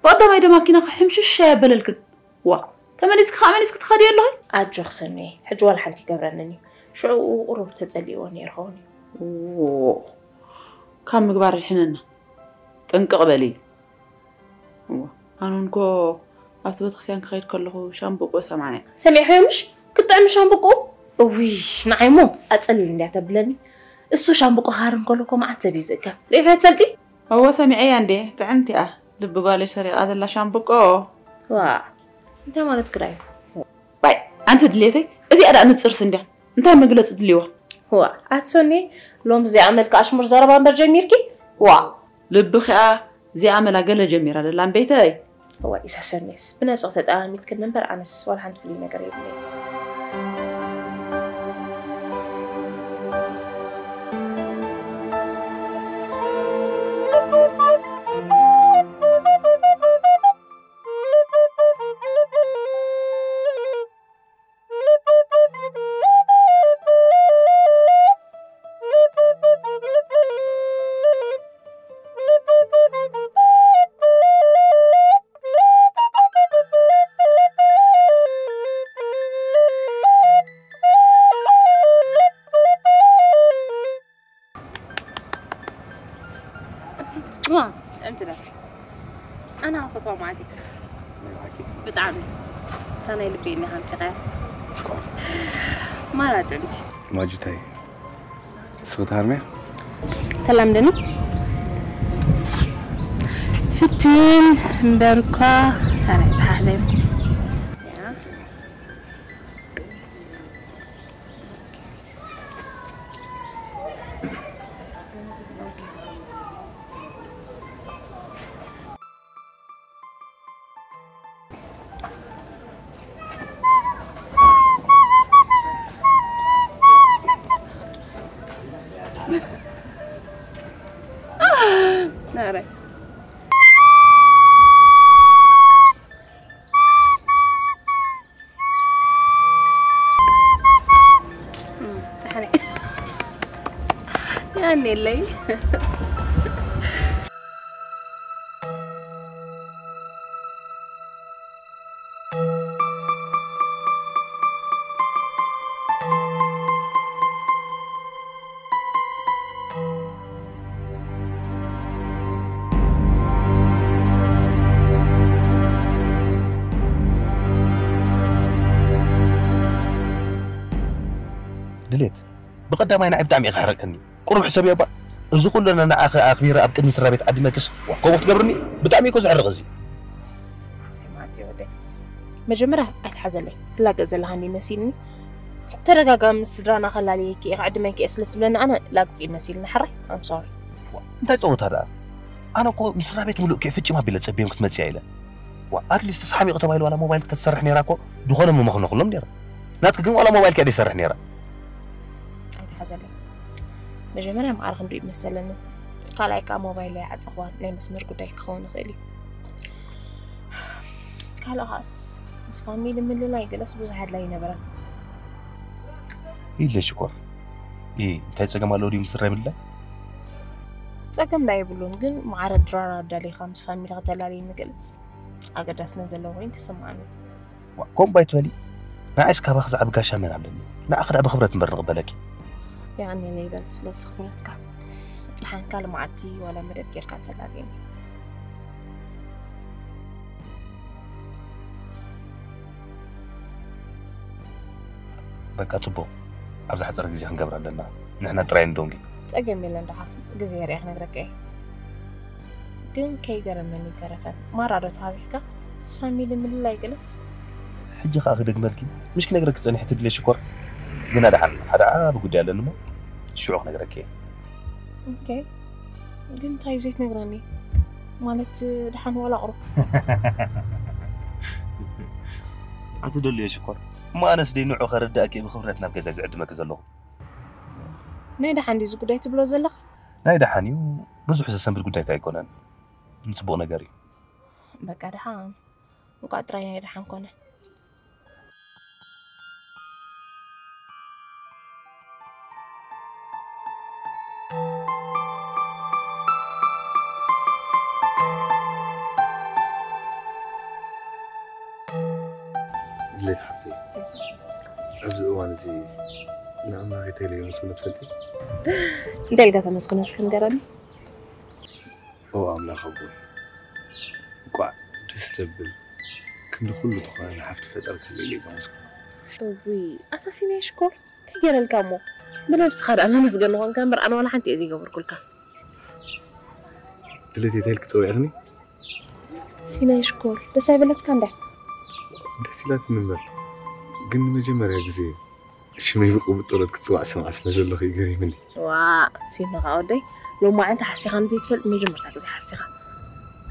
ብቐዳማይ ዶ ማኪናኺ ሕምሽሽ ኣየበለልክን? ዋ፣ ተመሊስኪ ከኣ መሊስኪ ትኸዲ ኣለኺ? ኣጆኺ ሰኑየ፣ ሕጂ ዋላ ሓንቲ ይገብረንን እዩ። ሽዑ ቁሩብ ተጸሊእዎ ነይሩ ኸውን እዩ። ዎ፣ ካብ ምግባር ኣድሕነና። ጥንቅቕ በሊ። ዋ፣ ኣነ እውን እኮ ኣብቲ ቤተክርስትያን ክኸይድ ከለኹ ሻምብቆ ሰምዓ እየ። ሰሚዕካዮ ምሽ? ክጥዕም ሻምብቆ? እውይ፣ ንዓይ እሞ ኣጸልል እንድያ ተብለኒ። እሱ ሻምብቆ ክሃርም ከሎ እኮ መዓት ሰብ እዩ ዝእከብ። ርኢኽዮ ትፈልጢ? እወ፣ ሰሚዐያ እንዴ፣ ጥዕምቲ እያ። ልቢ ጓለይ ሰሪቓ ዘላ ሻምብቆ። ዋ፣ እንታይ ማለት ክዳዩ? ባይ፣ ኣንቲ ድሌተይ፣ እዚኣ ደኣ ንጽርስ እንድያ። እንታይ መግለጺ ድልዋ? ዋ፣ ኣቲ ሶኒ፣ ሎም እዚኣ መልክዕ ኣሽሙር ዘረባ እምበር ጀሚርኪ? ዋ። ልቢ ኸኣ እዚኣ መላ ገለ ጀሚራ ደላ እምበይተይ። እዋይ ኢሰሰኔስ፣ ብነብስኺ ተጠማሚትክኒ እምበር ኣነስ ዋላ ሓንቲ ፍሉይ ነገር የብለይ። ዋ፣ ጥዕምቲ ደርፊ። ኣነ ክፈትዋ ማለት እዩ። ናይ ብሓቂ? ብጣዕሚ። እታ ናይ ልበይ እኒኣ ከምፂኻያ። ቋፍ። ማራ ጥዕምቲ። ማጁታይ። ስኽታርመ? ተላምደኒ? ፍትን እምበርኳ፣ ኣረ፣ ተሓሕዘ። ያ። ኧረ። እም፣ ደሓን እየ። ያኔለይ። ድሌት፣ ብቐዳማይ ንዓይ ብጣዕሚ ኢኻ ሕረቅከኒ። ቁሩብ ሕሰብዮ እባ። እዚ ኩሉ ንዓኺ ኣኽቢረ ኣብ ቅድሚ ስድራ ቤት ዓዲመክስ፣ ዋ፣ ከምኡ ክትገብርኒ? ብጣዕሚ እኮ ዘሕርቕ እዚ። ማቴዎ ወደይ፣ መጀመርያ ኣይትሓዘለይ። ትላገጽ ዘለኻ እንዲ መሲልኒ። ተደጋጋሚ ስድራና ከላልየኪ እየ፣ ክዕድመኪ እየ ስለ ትብለኒ ኣነ ላግጺ እዩ መሲልኒ። ሕራይ፣ I'm sorry። ዋ፣ እንታይ ጸወታ ደኣ? ኣነ እኮ ንስድራ ቤት ምሉእ እኮ ፍጭም ኣቢለ ጸብዮም ክትመጽእ እያ ኢለ። ዋ፣ ኣትሊስት ሓሚቑ ተባሂሉ ዋላ ሞባይል ተትሰርሕ ነይራ እኮ ድኾነ ምመኽነኹሎም ነይረ። ናትኪ ግን ዋላ ሞባይልኪ እያ ዘይሰርሕ ነይራ። ኣይትሓዘለይ። መጀመርያ ማዕረ ክንሪኡ መሰለኒ። ካልኣይ ከኣ ሞባይለይ ዓጸኽዋ፣ ናይ መስመር ጉዳይ ክኸውን ይኽእል እዩ። ካልእ ከኣስ ምስ ፋሚሊ ምልላይ ገለስ ብዙሕ ኣድላይ ኣይነበረን። ኢለ ሽኮር። ኢ፣ እንታይ ጸገም ኣለዎ ድዩ ምስ ስድራይ ምልላይ? ጸገም ዳ የብሉን፣ ግን ማዕረ ድራር ኣዳሊኻ ምስ ፋሚሊ ከተላልየኒ ገለስ ኣገዳስነት ዘለዎ ኮይኑ ተሰማዓኒ። ዋ፣ ከምኡ ባይትበሊ፣ ንዓይስ ካባኺ ዝዓቢ ጋሻ መን ኣለኒ? ንዓኺ ደኣ ብኽብረት እምበር ንቕበለኪ። የቐንየለይ ይበል ስለቲ ክብረትካ። ደሓን ካልእ መዓልቲ ዋላ መደብ ጌርካ ተላልየኒ። በቃ ጽቡቕ። ኣብዛ ሓጸረ ግዜ ክንገብራ ኣለና። ንሕና ጥራይ ንዶንጊ። ጸገም የለን ደሓን። ግዜ የርእያ ክነግረካ እየ። ግን ከይገረመኒ ይተረፈን። ማራ ዶ ተሃቢሕካ? ምስ ፋሚሊ ምልላይ ገለስ? ሕጂ ከኣ ክደግመልኪ። ምሽ ክነግረኪ ጸኒሐ ትድልየ ሽኮር። ግና ደሓን ሓደ ዓቢ ጉዳይ ኣለኒ እሞ ሽዑ ክነግረኪ እየ። ኦኬ። ግን እንታይ ዘይትነግረኒ? ማለት ደሓን ዋላ ቁሩብ። ኣትደልዮ ሽኮር። እሞ ኣነስ ደይ ንዑ ከረዳእኪ እየ ብኽብረት ናብ ገዛይ ዝዕድመኪ ዘለኹ። ናይ ደሓን ድዩ እዚ ጉዳይ ትብሎ ዘለኻ? ናይ ደሓን እዩ። ብዙሕ ዘሰንብድ ጉዳይ ከ ኣይኮነን። ንጽቡቕ ነገር እዩ። በቃ ደሓን። እንቋዕ ጥራይ ናይ ደሓን ኮነ። ድሌት ሓፍተይ፣ ኣብዚ እዋን እዚ ንኣምላኽ እንታይ ኢለ የመስግኖ ትፈልጢ? እንታይ ኢልካ ተመስግኖ እስኪ ንገረኒ? ኦ ኣምላኽ ኣቦይ፣ እንቋዕ ደስ ተብል፣ ክንዲ ኩሉ ዝኾነ ንሓፍቲ ፈጠርካለይ ኢለ የመስግኖ። እውይ፣ ኣታ ሲናይ ሽኮር፣ እንታይ ገይረልካ እሞ? ብነብስኻ ደኣ መመስገኒ ኾንካ እምበር፣ ኣነ ዋላ ሓንቲ እየ ዘይገበርኩልካ። ድሌት እንታይ ኢልኪ ጸዊዕኽኒ? ሲናይ ሽኮር፣ ደስ ኣይበለትካ እንዳ? ደስ ኢላትኒ እምበር፣ ግን ንመጀመርያ ግዜ ሽመይ ብቅቡል ጸሎት ክትጽዋዕ ሰምዓ ስለ ዘለኹ እዩ ገሪምኒ። ዋእ፣ ሲኖኻ ወደይ፣ ሎማዓንቲ ሓሲኻ ንዘይትፈልጥ መጀመርታ ግዜ ሓሲኻ።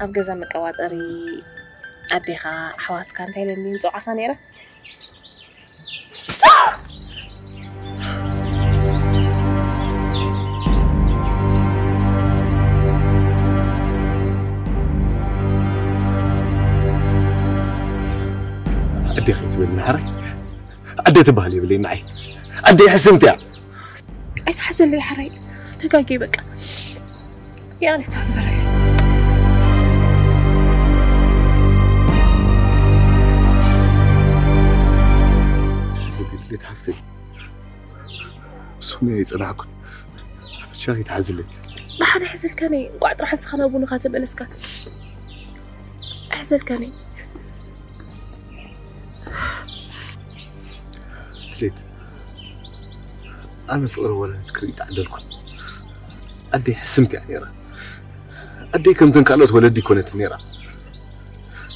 ኣብ ገዛ መቀባጠሪ ኣዴኻ ኣሕዋትካ እንታይ ኢለን ድየን ዝፅውዓኻ ነይረ? ኣዴኻ ትብል ንሓራይ ኣደ ትበሃል የብለይ ንዓይ ኣደ ሕስምቲ እያ። ኣይትሓዘለይ ሓራይ፣ ተጋጌ በቃ። ይቕሬታ ግበረለይ። ዝግድልት ሓፍተይ ብስኹም እያ ይፅናሕኩን ሓፈሻ ይትሓዝለይ። ደሓን ኣይሕዘልካን እየ። እንቋዕ ጥራሕ ንስኻ ናብ ቡንኻ ተመለስካ። ኣይሕዘልካን እየ። ድሌት ኣነ ፍቕሪ ወለድ ክርኢ ተዓደልኩን ኣደይ ሕስምቲ እያ ነይራ። ኣደይ ከምተን ካልኦት ወለዲ ይኮነትን ነይራ።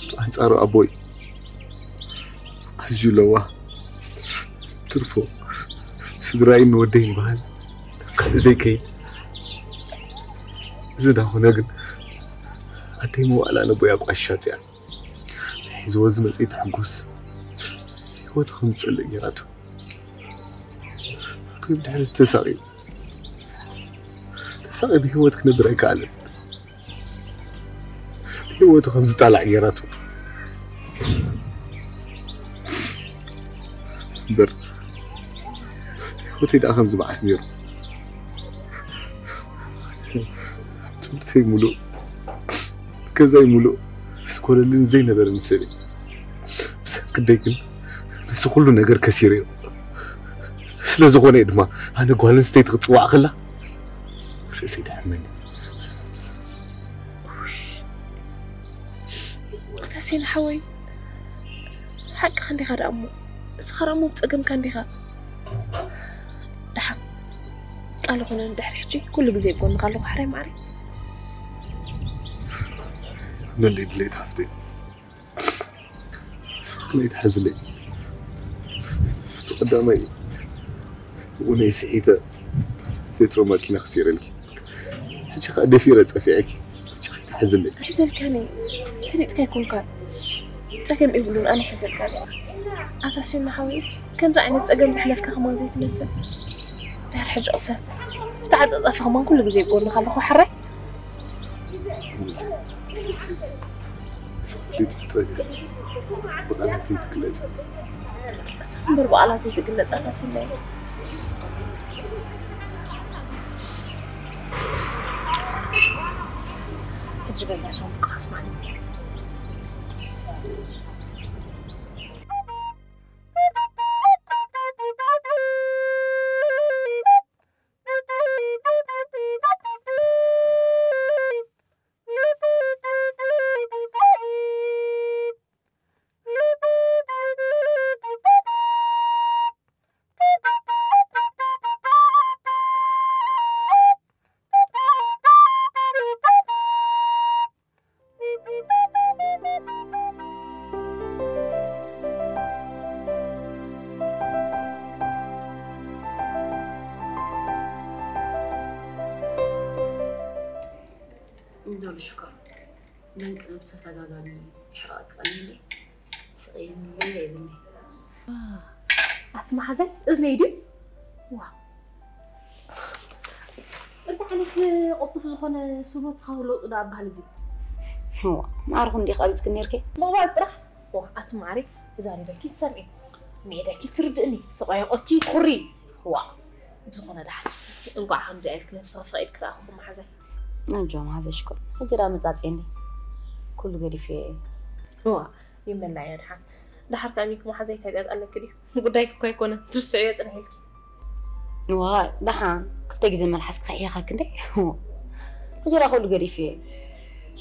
ብኣንፃሩ ኣቦይ ኣዝዩ ለዋ ትርፎ ስድራይን ንወደይን በሃል ካልእ ዘይከይድ። እዚ ዳኾነ ግን ኣደይ መዋእላ ነቦይ ኣቋሻት እያ። ሒዝዎ ዝመፅእ ተሕጉስ ህይወቱ ከም ዝፀልእ ገይራቱ። ኣቦይ ብድሕሪ ተሳቒ ተሳቒ ብህይወት ክነብር ኣይከኣለን። ብህይወቱ ከም ዝጣላዕ ገይራቱ እምበር ህይወተይ ደኣ ከም ዝበዓስ ነይሩ። ትምህርተይ ሙሉእ ገዛይ ሙሉእ ስኮለልን ዘይነበረን ሰብ እየ። ብሰንክደይ ግን ነዚ ኩሉ ነገር ከሲረዮ። ስለ ዝኾነ እየ ድማ ኣነ ጓል ኣንስተይቲ ክትፅዋዕ ከላ ርእሰይ ደሕመኒ። ኣታ ሲና ሓወይ ሓቅኻ እንዲኻ ደኣ እሞ እስኻ ደኣ እሞ ብፀገምካ እንዲኻ። ደሓን ቃል ኾነ ድሕሪ ሕጂ ኩሉ ግዜ ብጎንኻ ኣለኹ ሓራይ ማዕረይ። ነለይ ድሌት ሓፍተይ ስኽመይ ትሓዝለይ ብቐዳማይ ብኡነይ ስሒተ ፌትሮ ማኪና ክሲረልኪ ሕጂ ከዓ ደፊረ ፀፊዐኪ ሕጂ ከይትሓዝለይ። ኣይሕዘልካኒ ፈሊጥካ ኣይኮንካን ፀገም የብሉን ኣነ ይሕዘልካኒ። ኣታ ሲና ሓወይ ከምዚ ዓይነት ፀገም ዘሕለፍካ ከማን ዘይትመስል። ድሕሪ ሕጂ ቅሰን ብተዓፃፃፊ ከማን ኩሉ ግዜ ብጎንኻ ኣለኹ ሓራይ። ፍልይቲ ፍጥረት እያ ብቓላት ዘይትግለፅ። እሳ እምበር ብቓላት ዘይትግለፅ ኣታ ሲናይ። ሕጂ በዛ ሻምፖ ክሓስባኒ። እንደሉ ሽኮር ደንቅነ ብተደጋጋሚ ይሕረቐካ እንዴ ትቕየምኒ ገለ የብኒ። ኣቲ መሓዛይ እዝነይ ድዩ? ዋ እንታይ ዓይነት ዝቕልጥፍ ዝኾነ ስብረትካ ለውጢ ዶ ኣባህል እዚ? ማዕርኹ እንዲኻ ኣቢፅክን ነርኪ? ምቕባል ጥራሕ። ዋ ኣቲ ማዕሪ ተዛሪበኪ ትሰምዒ፣ ሚዒደኪ ትርድእኒ፣ ተቋየቆኪ ትኹሪ። ዋ ብዝኾነ ደሓን እንቋዕ ከምዚኣ ኢልኪ ነብስኺ ፈቒድኪ ረኣኹ መሓዛይ። ኣጆ መሓዘይ ሽኮር ሕጂ ደኣ መጻጽየኒ ኩሉ ገዲፈዮ እየ። ዋ ይመላዮ ደሓን። ደሓር ከኣ ሚኪ መሓዘይ እንታይ ጢያጥ ኣለኪ ድዩ? ጉዳይኪ እኮ ኣይኮነን ትርስዕዮ ጽንሕ ኢልኪ። ዋ ደሓን ክልተ ግዜ መልሓስኪ ከሕይኻኪ እንዴ። ሕጂ ደኣ ኩሉ ገዲፈዮ እየ።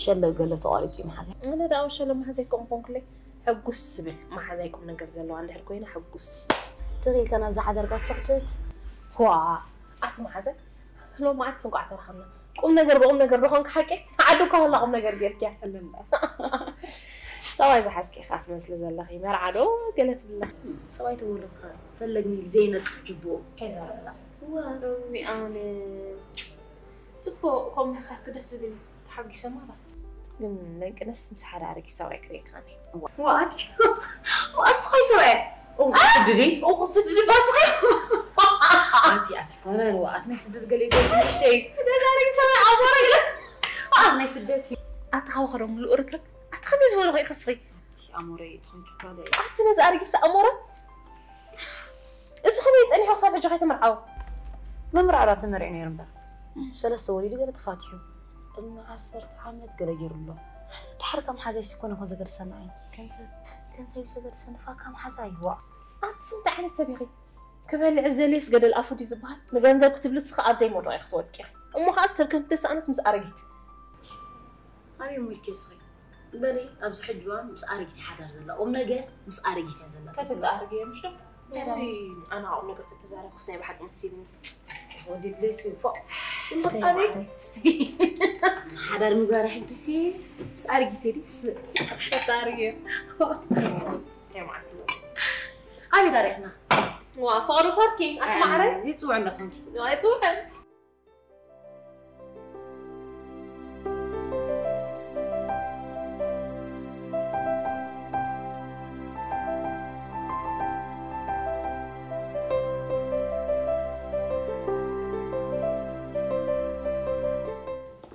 ሸለብ ገለብ ተቋሪጹ እዩ መሓዘይ። ኣነ ደኣ ወሸለ መሓዘይ ከምኡ ኮንክለይ። ሕጉስ ስብል መሓዛይ ቁምነገር ዘለዋ እንድሕር ኮይና ሕጉስ። ትኽ ኢልካ ናብዛ ሓዳርካ ስኽትት። ዋእ ኣቲ መሓዛይ ሎማዓንትስ እንቋዕ ተራኸብና። ቁምነገር ብቑምነገር ዶ ኾንኪ ሓቀይ? ዓዱ እኳ ከላ ቁምነገር ጌርክያ። ሰብኣይ ዝሓዝኪ ኢኻ ትመስሊ ዘለኺ። መርዓ ዶ ገለ ትብሊ ኣለኺ? ሰብኣይ ተወልድካ ፈለግኒ ኢሉ ዘይነጽፍ ጅቡኡ። ከይዛረብና። እወ። እውይ ኣነ ጽቡቕ፣ ከምኡ ምሕሳብኪ ደስ ዝብል እዩ። ተሓጒሰ ማራ። ግን ለንቅነስ ምስ ሓደ ኣረጊት ሰብኣይ ክርእየካ እየ። ዋኣት ዋኣስ ኾይ ሰብኣይ። እው፣ ስድዲ። እው፣ ስድዲ ባስኸ። ኣቲ፣ ኣቲ፣ ኮነ፣ ዋኣት ናይ ስደት ገለ ይገልጹ ንእሽተይ። ደዛ ኣረጊት ሰብኣይ ኣሞረ ገለ። ዋኣት ናይ ስደት እዩ። ኣቲ፣ ካብ ኸዶ ምሉእ ርክብ። ኣቲ፣ ከመይ ዝበለ ኾይ ክስኺ? ኣቲ፣ ኣሞረ እዩ ትኾንኪ ጓለይ። ኣቲ፣ ነዚ ኣረጊት ኣሞረ። እዚ ኸመይ ጸኒሑ ክሳብ ሕጂ ከይተመርዓወ? ምምርዓው ዳ ተመሪዑ ነይሩ እምበር። ሰለስተ ወሊዱ ገለ ተፋቲሑ። ቅድሚ ዓሰርተ ዓመት ገለ ገይሩ ኣሎ። ድሓር ከም ሓዛይ ሲኮነ ኮ ዘገድሰና እዩ። ገንዘብ፣ ገንዘብ እዩ ዘገድሰኒ፣ ፋ ከም ሓዛይ፣ ዋእ። ኣቲ እንታይ ዓይነት ሰብ ኢኺ? ክበልዕ ዝደልየስ ገደል ኣፉ ድዩ ዝበሃል? ንገንዘብ ክትብሊ እስኺ ኣብ ዘይመውደቕ ኢኺ ትወድቂ ኢኺ። እሞ ኸኣ ሰብ ከም ትተሳእነስ ምስ ኣረጊት። ኣበይ ሞልኪ እስኺ? በሊ፣ ኣብዚ ሕጂ እዋን ምስ ኣረጊት እያ ሓዳር ዘላ። ቁም ነገር ምስ ኣረጊት እያ ዘላ። ከተተኣርግዮ ምሽ ዶ? እንታይ ደኣ? ውይ፣ ኣነ ቁም ነገር ተተዛረብኩስ ናይ ብሓቂ መሲልኒ። ወዲ ድሌስ ፎ። እሰይ፣ ሓዳር ምግባር ሕጂ ሲ ምስ ኣረጊት ድስ? ከተኣርግዮ። ናይ መዓልቲ። ኣበይ ዳሪኽና? ዋ፣ ፍቕሪ ፓርኪንግ፣ ኣቲ ማዕረ? እዚ ጽውዕ እንዳትኾንኪ። ኣይጽውዕን።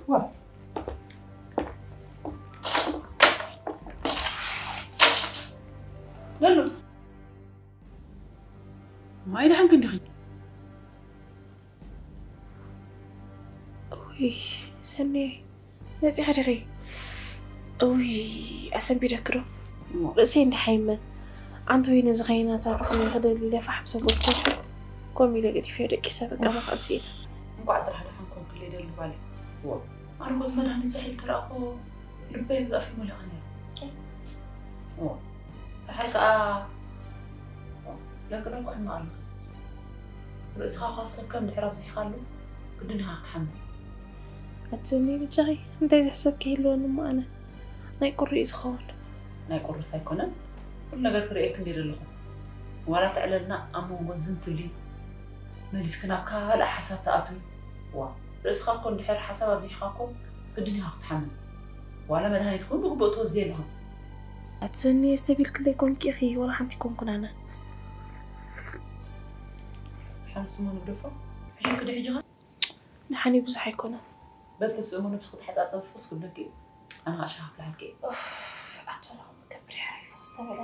ዋ። ለሉ። ማይ ደሓን ክንድኺ? እውይ፣ ሰኒ፣ መጺኻ ዲኺ? እውይ፣ ኣሰንቢደኪ ዶ? እሞ። ርእሰይ እንዳሓይመ። ኣንቲ ወይ ነዚ ኸይናታት ክደሊ ኢለ ፋሕ ምስ ኣበልኩ፣ ከምኡ ኢለ ገዲፈዮ ደቂሰ፣ በቃ፣ መኻን ስኢነ። እንቋዕ ጥራሕ ደሓን ኮንክለይ ደሊ ጓለይ። እዎ። ኣነ እኮ እዚ መድሃኒት ዛሒል ክረኣኹ ልበይ ብዛፍ ይመልኻ ነይሩ። እዎ። ደሓር ከኣ ለንቅነ እኮ ሕማቕ ኣለኻ። ርእስኻ እኳ ሰብ ከም ድሕር ኣብዚሕካሉ፣ ግድን ኢኻ ክትሓምም። ኣትኒ ብጃኺ፣ እንታይ ዝሕሰብ ከይህልወኒ እሞ ኣነ። ናይ ቁሪ እዩ ዝኸውን። ናይ ቁርስ ኣይኮነን፣ ኩሉ ነገር ክርእየኪ እንድየ ዘለኹ። ዋላ ተዕለልና ኣብ መንጎ ዝንትሊ፣ መሊስኪ ናብ ካልእ ሓሳብ ትኣትዊ። ዋ፣ ርእስኻ እኮ እንድሕር ሓሳብ ኣብዚሕካ እኮ ግድን ኢኻ ክትሓምም። ዋላ መድሃኒት እውን ብግቡእ ትወስዲ ኣለኻ። ኣቲ ሰኒ፣ የስተቢልክለይ ኮንኪ ኢኺ፣ ዋላ ሓንቲ ኣይኮንኩን ኣነ። ሓንሱ እሞ ንግደፎ። ሕጂ ክዲ ሕጂ ኸ? ደሓን እዩ፣ ብዙሕ ኣይኮነን። በል ተስእሞ ነብስኺ ተሓጻጸቢ ፍኹስ ክብለኪ እዩ። ኣነ ኸኣ ሻሂ ክፍልሓልኪ እየ። ኡፍ፣ ኣቶ ናሆም ክገብር እየ፣ ፍኹስ ተበለ።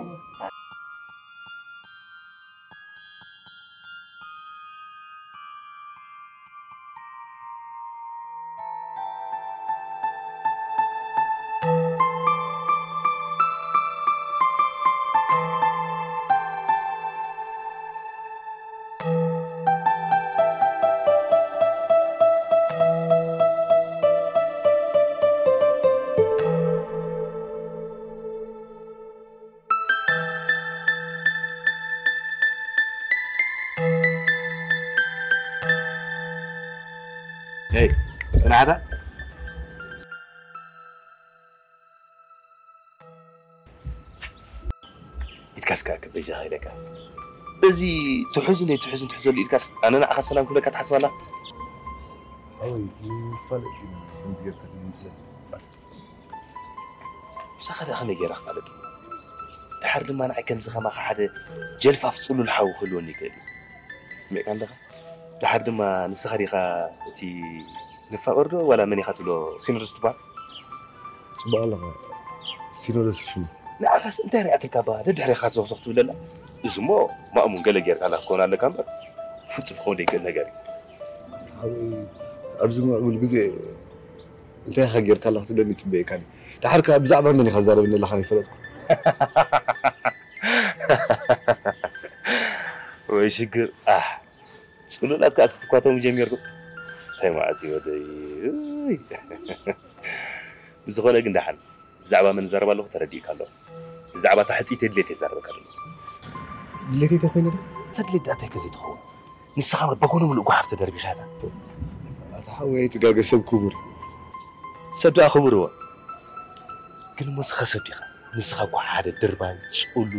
ሄይ፣ ጽናዕታ። ኢድካስ ከኣ ክበጃ ከይደካ። በዚ ትሑዝን ዘይትሑዝን ትሕዘሉ ኢድካስ ኣነ ንዓኻ ሰላም ክብለካ ትሓስብ ኣላ? ሓወይ፣ ይፋለጥ ኢና ከምዚ ጌርካ ትዝንትለኒ። ምሳኻ ደኣ ከመይ ገይረ ክፋለጥ? ደሓር ድማ ንዓይ ከምዚ ከማኻ ሓደ ጀልፋፍ ጽሉል ሓው ክህልወኒ ይኽእል እዩ። ስሚዕካ ኣለኻ? ደሓር ድማ ንስኻ ዲኻ እቲ ንፋቐር ዶ ዋላ መን ኢኻ ትብሎ ሲኖዶስ ትበሃል? ጽቡቕ ኣለኻ። ሲኖዶስ ሽሙ። ንዓኻስ እንታይ ሪኣትልካ እባ ደድሕሬኻ ዞኽዞኽ ትብል ኣላ? እዚሞ ማእሙን ገለ ጌርካ ኣላ ክትኮን ኣለካ እምበር ፍጹም ክኸውን ዘይክእል ነገር እዩ። ሓወይ፣ ኣብዚ ምዕቡል ግዜ እንታይ ኢኻ ጌርካ ኣላ ክትብለኒ ይጽበየካኒ። ደሓር ከኣ ብዛዕባ መን ኢኻ ትዛረበኒ ኣለኻ ኣይፈለጥኩ። ወይ ሽግር፣ ኣሕ፣ ጽሉላት ከኣስ ክትኳተሙ ጀሚርኩም። እንታይ ማለት እዩ ወደይ? እይ። ብዝኾነ ግን ደሓን፣ ብዛዕባ መን እዛረብ ኣለኹ ተረዲእካ ኣሎ። ብዛዕባ እታ ሕጽይቲ ድሌት እዛረበካ ዘሎ። ድሌት እንተኾይነ ዶ? እታ ድሌት ደኣ እንታይ ከ ዘይትኸውን? ንስኻ በጎነ ምሉእ ጓሓፍ ተደርቢኻ እያ እታ። ኣታ ሓወይ ኣይትጋገ፣ ሰብ ክቡር እዩ። ሰብ ደኣ ክቡር እወ። ግን እሞ ንስኻ ሰብ ዲኻ? ንስኻ እኮ ሓደ ድርባይ፣ ጽሉል፣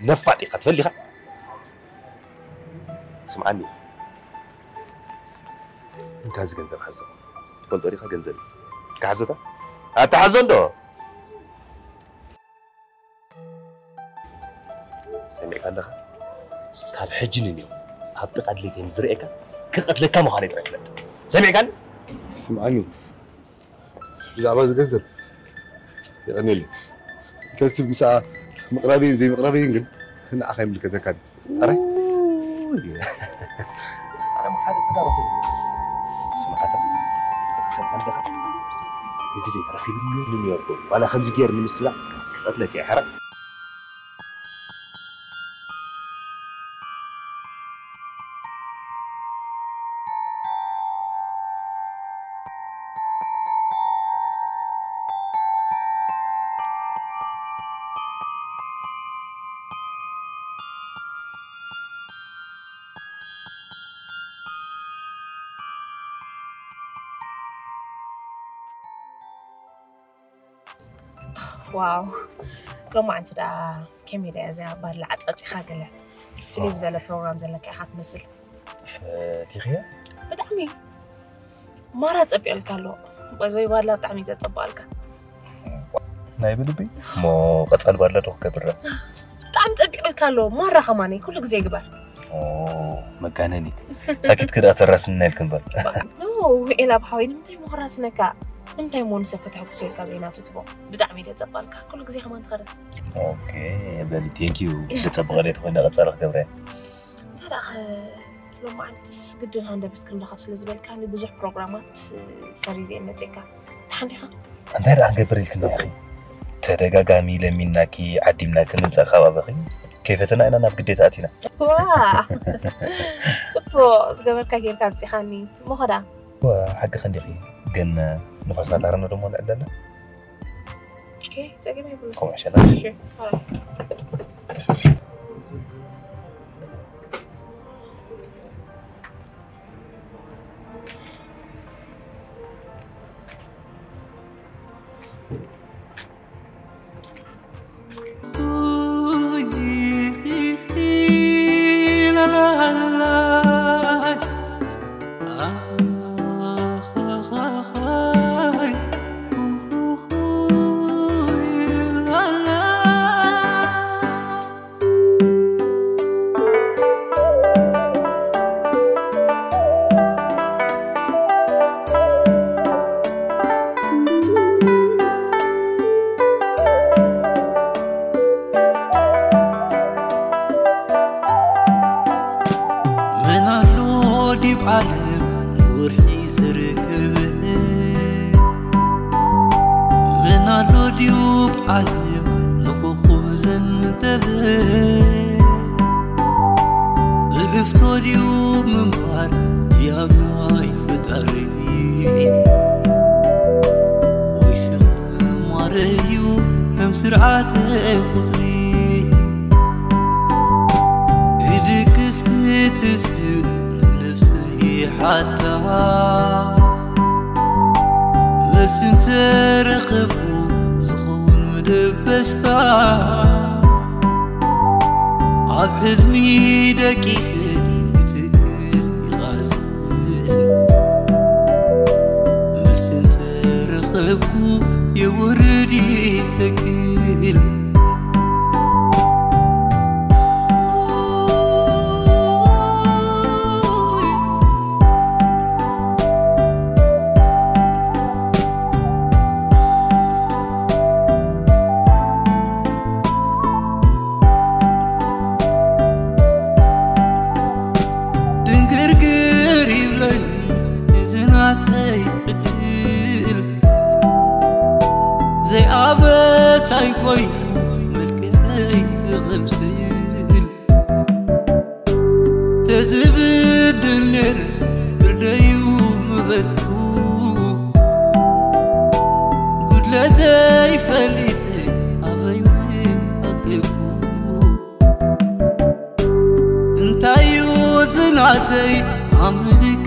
ነፋጥ ኢኻ። ትፈልጥ ዲኻ? ስምዓኒ። እንካ እዚ ገንዘብ ሓዞ። ፈልጦ ዲኻ ገንዘብ እዩ። ክሓዞታ ኣተሓዞ እንዶ ሰሚዕካ ኣለኻ? ካብ ሕጂ ንንዮ ኣብ ጥቓ ድሌተይ ምስ ዝርእየካ ክቐትለካ ምዃነይ ጥራይ ፍለጥ። ሰሚዕካኒ? ስምዓኒ፣ ብዛዕባ እዚ ገንዘብ የቐንየለይ። እንተቲ ምሳኣ ምቕራበይን ዘይምቕራበይን ግን ንዓኻ ይምልከተካ ድዩ? ኣረ? ኡይ። ኣረ፣ ሓደ ስጋ ረስል። ስምዓታ። ሰብ ኣለኻ? ንግዲ ተረኺብኒ ንኒዮርክ። ዋላ ከምዚ ገይር ንምስላ ክቐትለካ እየ፣ ሕራይ። ዋው፣ ሎማዓንቲ ደኣ ከመይ ደኣ እዚኣ ባላ ዓጻጺኻ ገለ ፍልይ ዝበለ ፕሮግራም ዘለካ ኢኻ ትመስል። ፈቲኽያ? ብጣዕሚ ማራ ጸቢቕልካ ኣሎ። ወይ ባላ ብጣዕሚ እዩ ዘጸብቐልካ። ናይ ብልቢ እሞ ቀጻሊ ባላ ዶ ክገብር? ብጣዕሚ ጸቢቕልካ ኣሎ። ማራ ከማነይ ኩሉ ግዜ ግበር። ኦ፣ መጋነኒት። ሳኪት ክዳ ተራስምና ኢልክን በል። ኖ፣ ኤላ ብሓወይ ንምንታይ ምኽራስነካ? ንምንታይ ሞን ሰብ ከተሐጉስ ኢልካ ዜና ትትቦ? ብጣዕሚ እዩ ዘጸብቐልካ። ኩሉ ግዜ ከማን ትኸደ። ኦኬ፣ በሊ፣ ቴንክ ዩ። ዘጸብቐለይ ተኾይነ ቀጻሊ ክገብረ እየ። እንታይ ደኣ ኸ ሎማዓንትስ ግድን ሃንደበት ክንራኸብ ስለ ዝበልካኒ ብዙሕ ፕሮግራማት፣ እ፣ ሰሪዘ እየ መጺእካ። ደሓን ዲኻ? እንታይ ደኣ ክንገብር ኢልክኒ ኢኺ? ተደጋጋሚ ለሚናኪ፣ ዓዲምናኪ ንምጻእ ካብ ኣበኺ፣ ከይፈተና ኢና ናብ ግዴታ ኣቲና። ዋ! ጽቡቕ ዝገበርካ ጌርካ ኣምጺኻኒ። እሞ ኸ ደኣ? ዋ፣ ሓቅኺ እንዲኺ፣ ግን ንፋስ ናታረና ደሞ ንዕለለ። ኦኬ፣ ጸገም የብሉን። ከምኡ ይሻላል። እሺ፣ ሰላም። መን ኣሎ ዲብ ዓለም ንወርሒ ዝርክብ? መን ኣሎ ዲብ ዓለም ንኾኾብ ዘንተብ? ብሕፍቶ ድዩ ምንባር ያብ ናይ ፈጣሪ? ወይስ ማረዩ ከም ስርዓተ ቁጽሪ? ክድቅስ ክትስእ ነፍሰይ ሓታ፣ መልሲ እንተረኸብኩ ዝኸውን መደብ በስታ። ኣብ ሕልሚ ደቂሰ ክትክዝ ይቓዝእ፣ መልሲ እንተረኸብኩ የወርድ ይሰቅል። ድንግርግር ይብለኒ እዚ ናተይ ዕድል፣ ዘይኣበሳይ ኮይኑ መልክዐይ ዝቕምስል። ተዝብድል ነይረ ፍርደዩ ምበልኩ፣ ጉድለተይ ፈሊጠ ኣበይ ኣቅብኩ። እንታዩ ዝናተይ ኣምልክ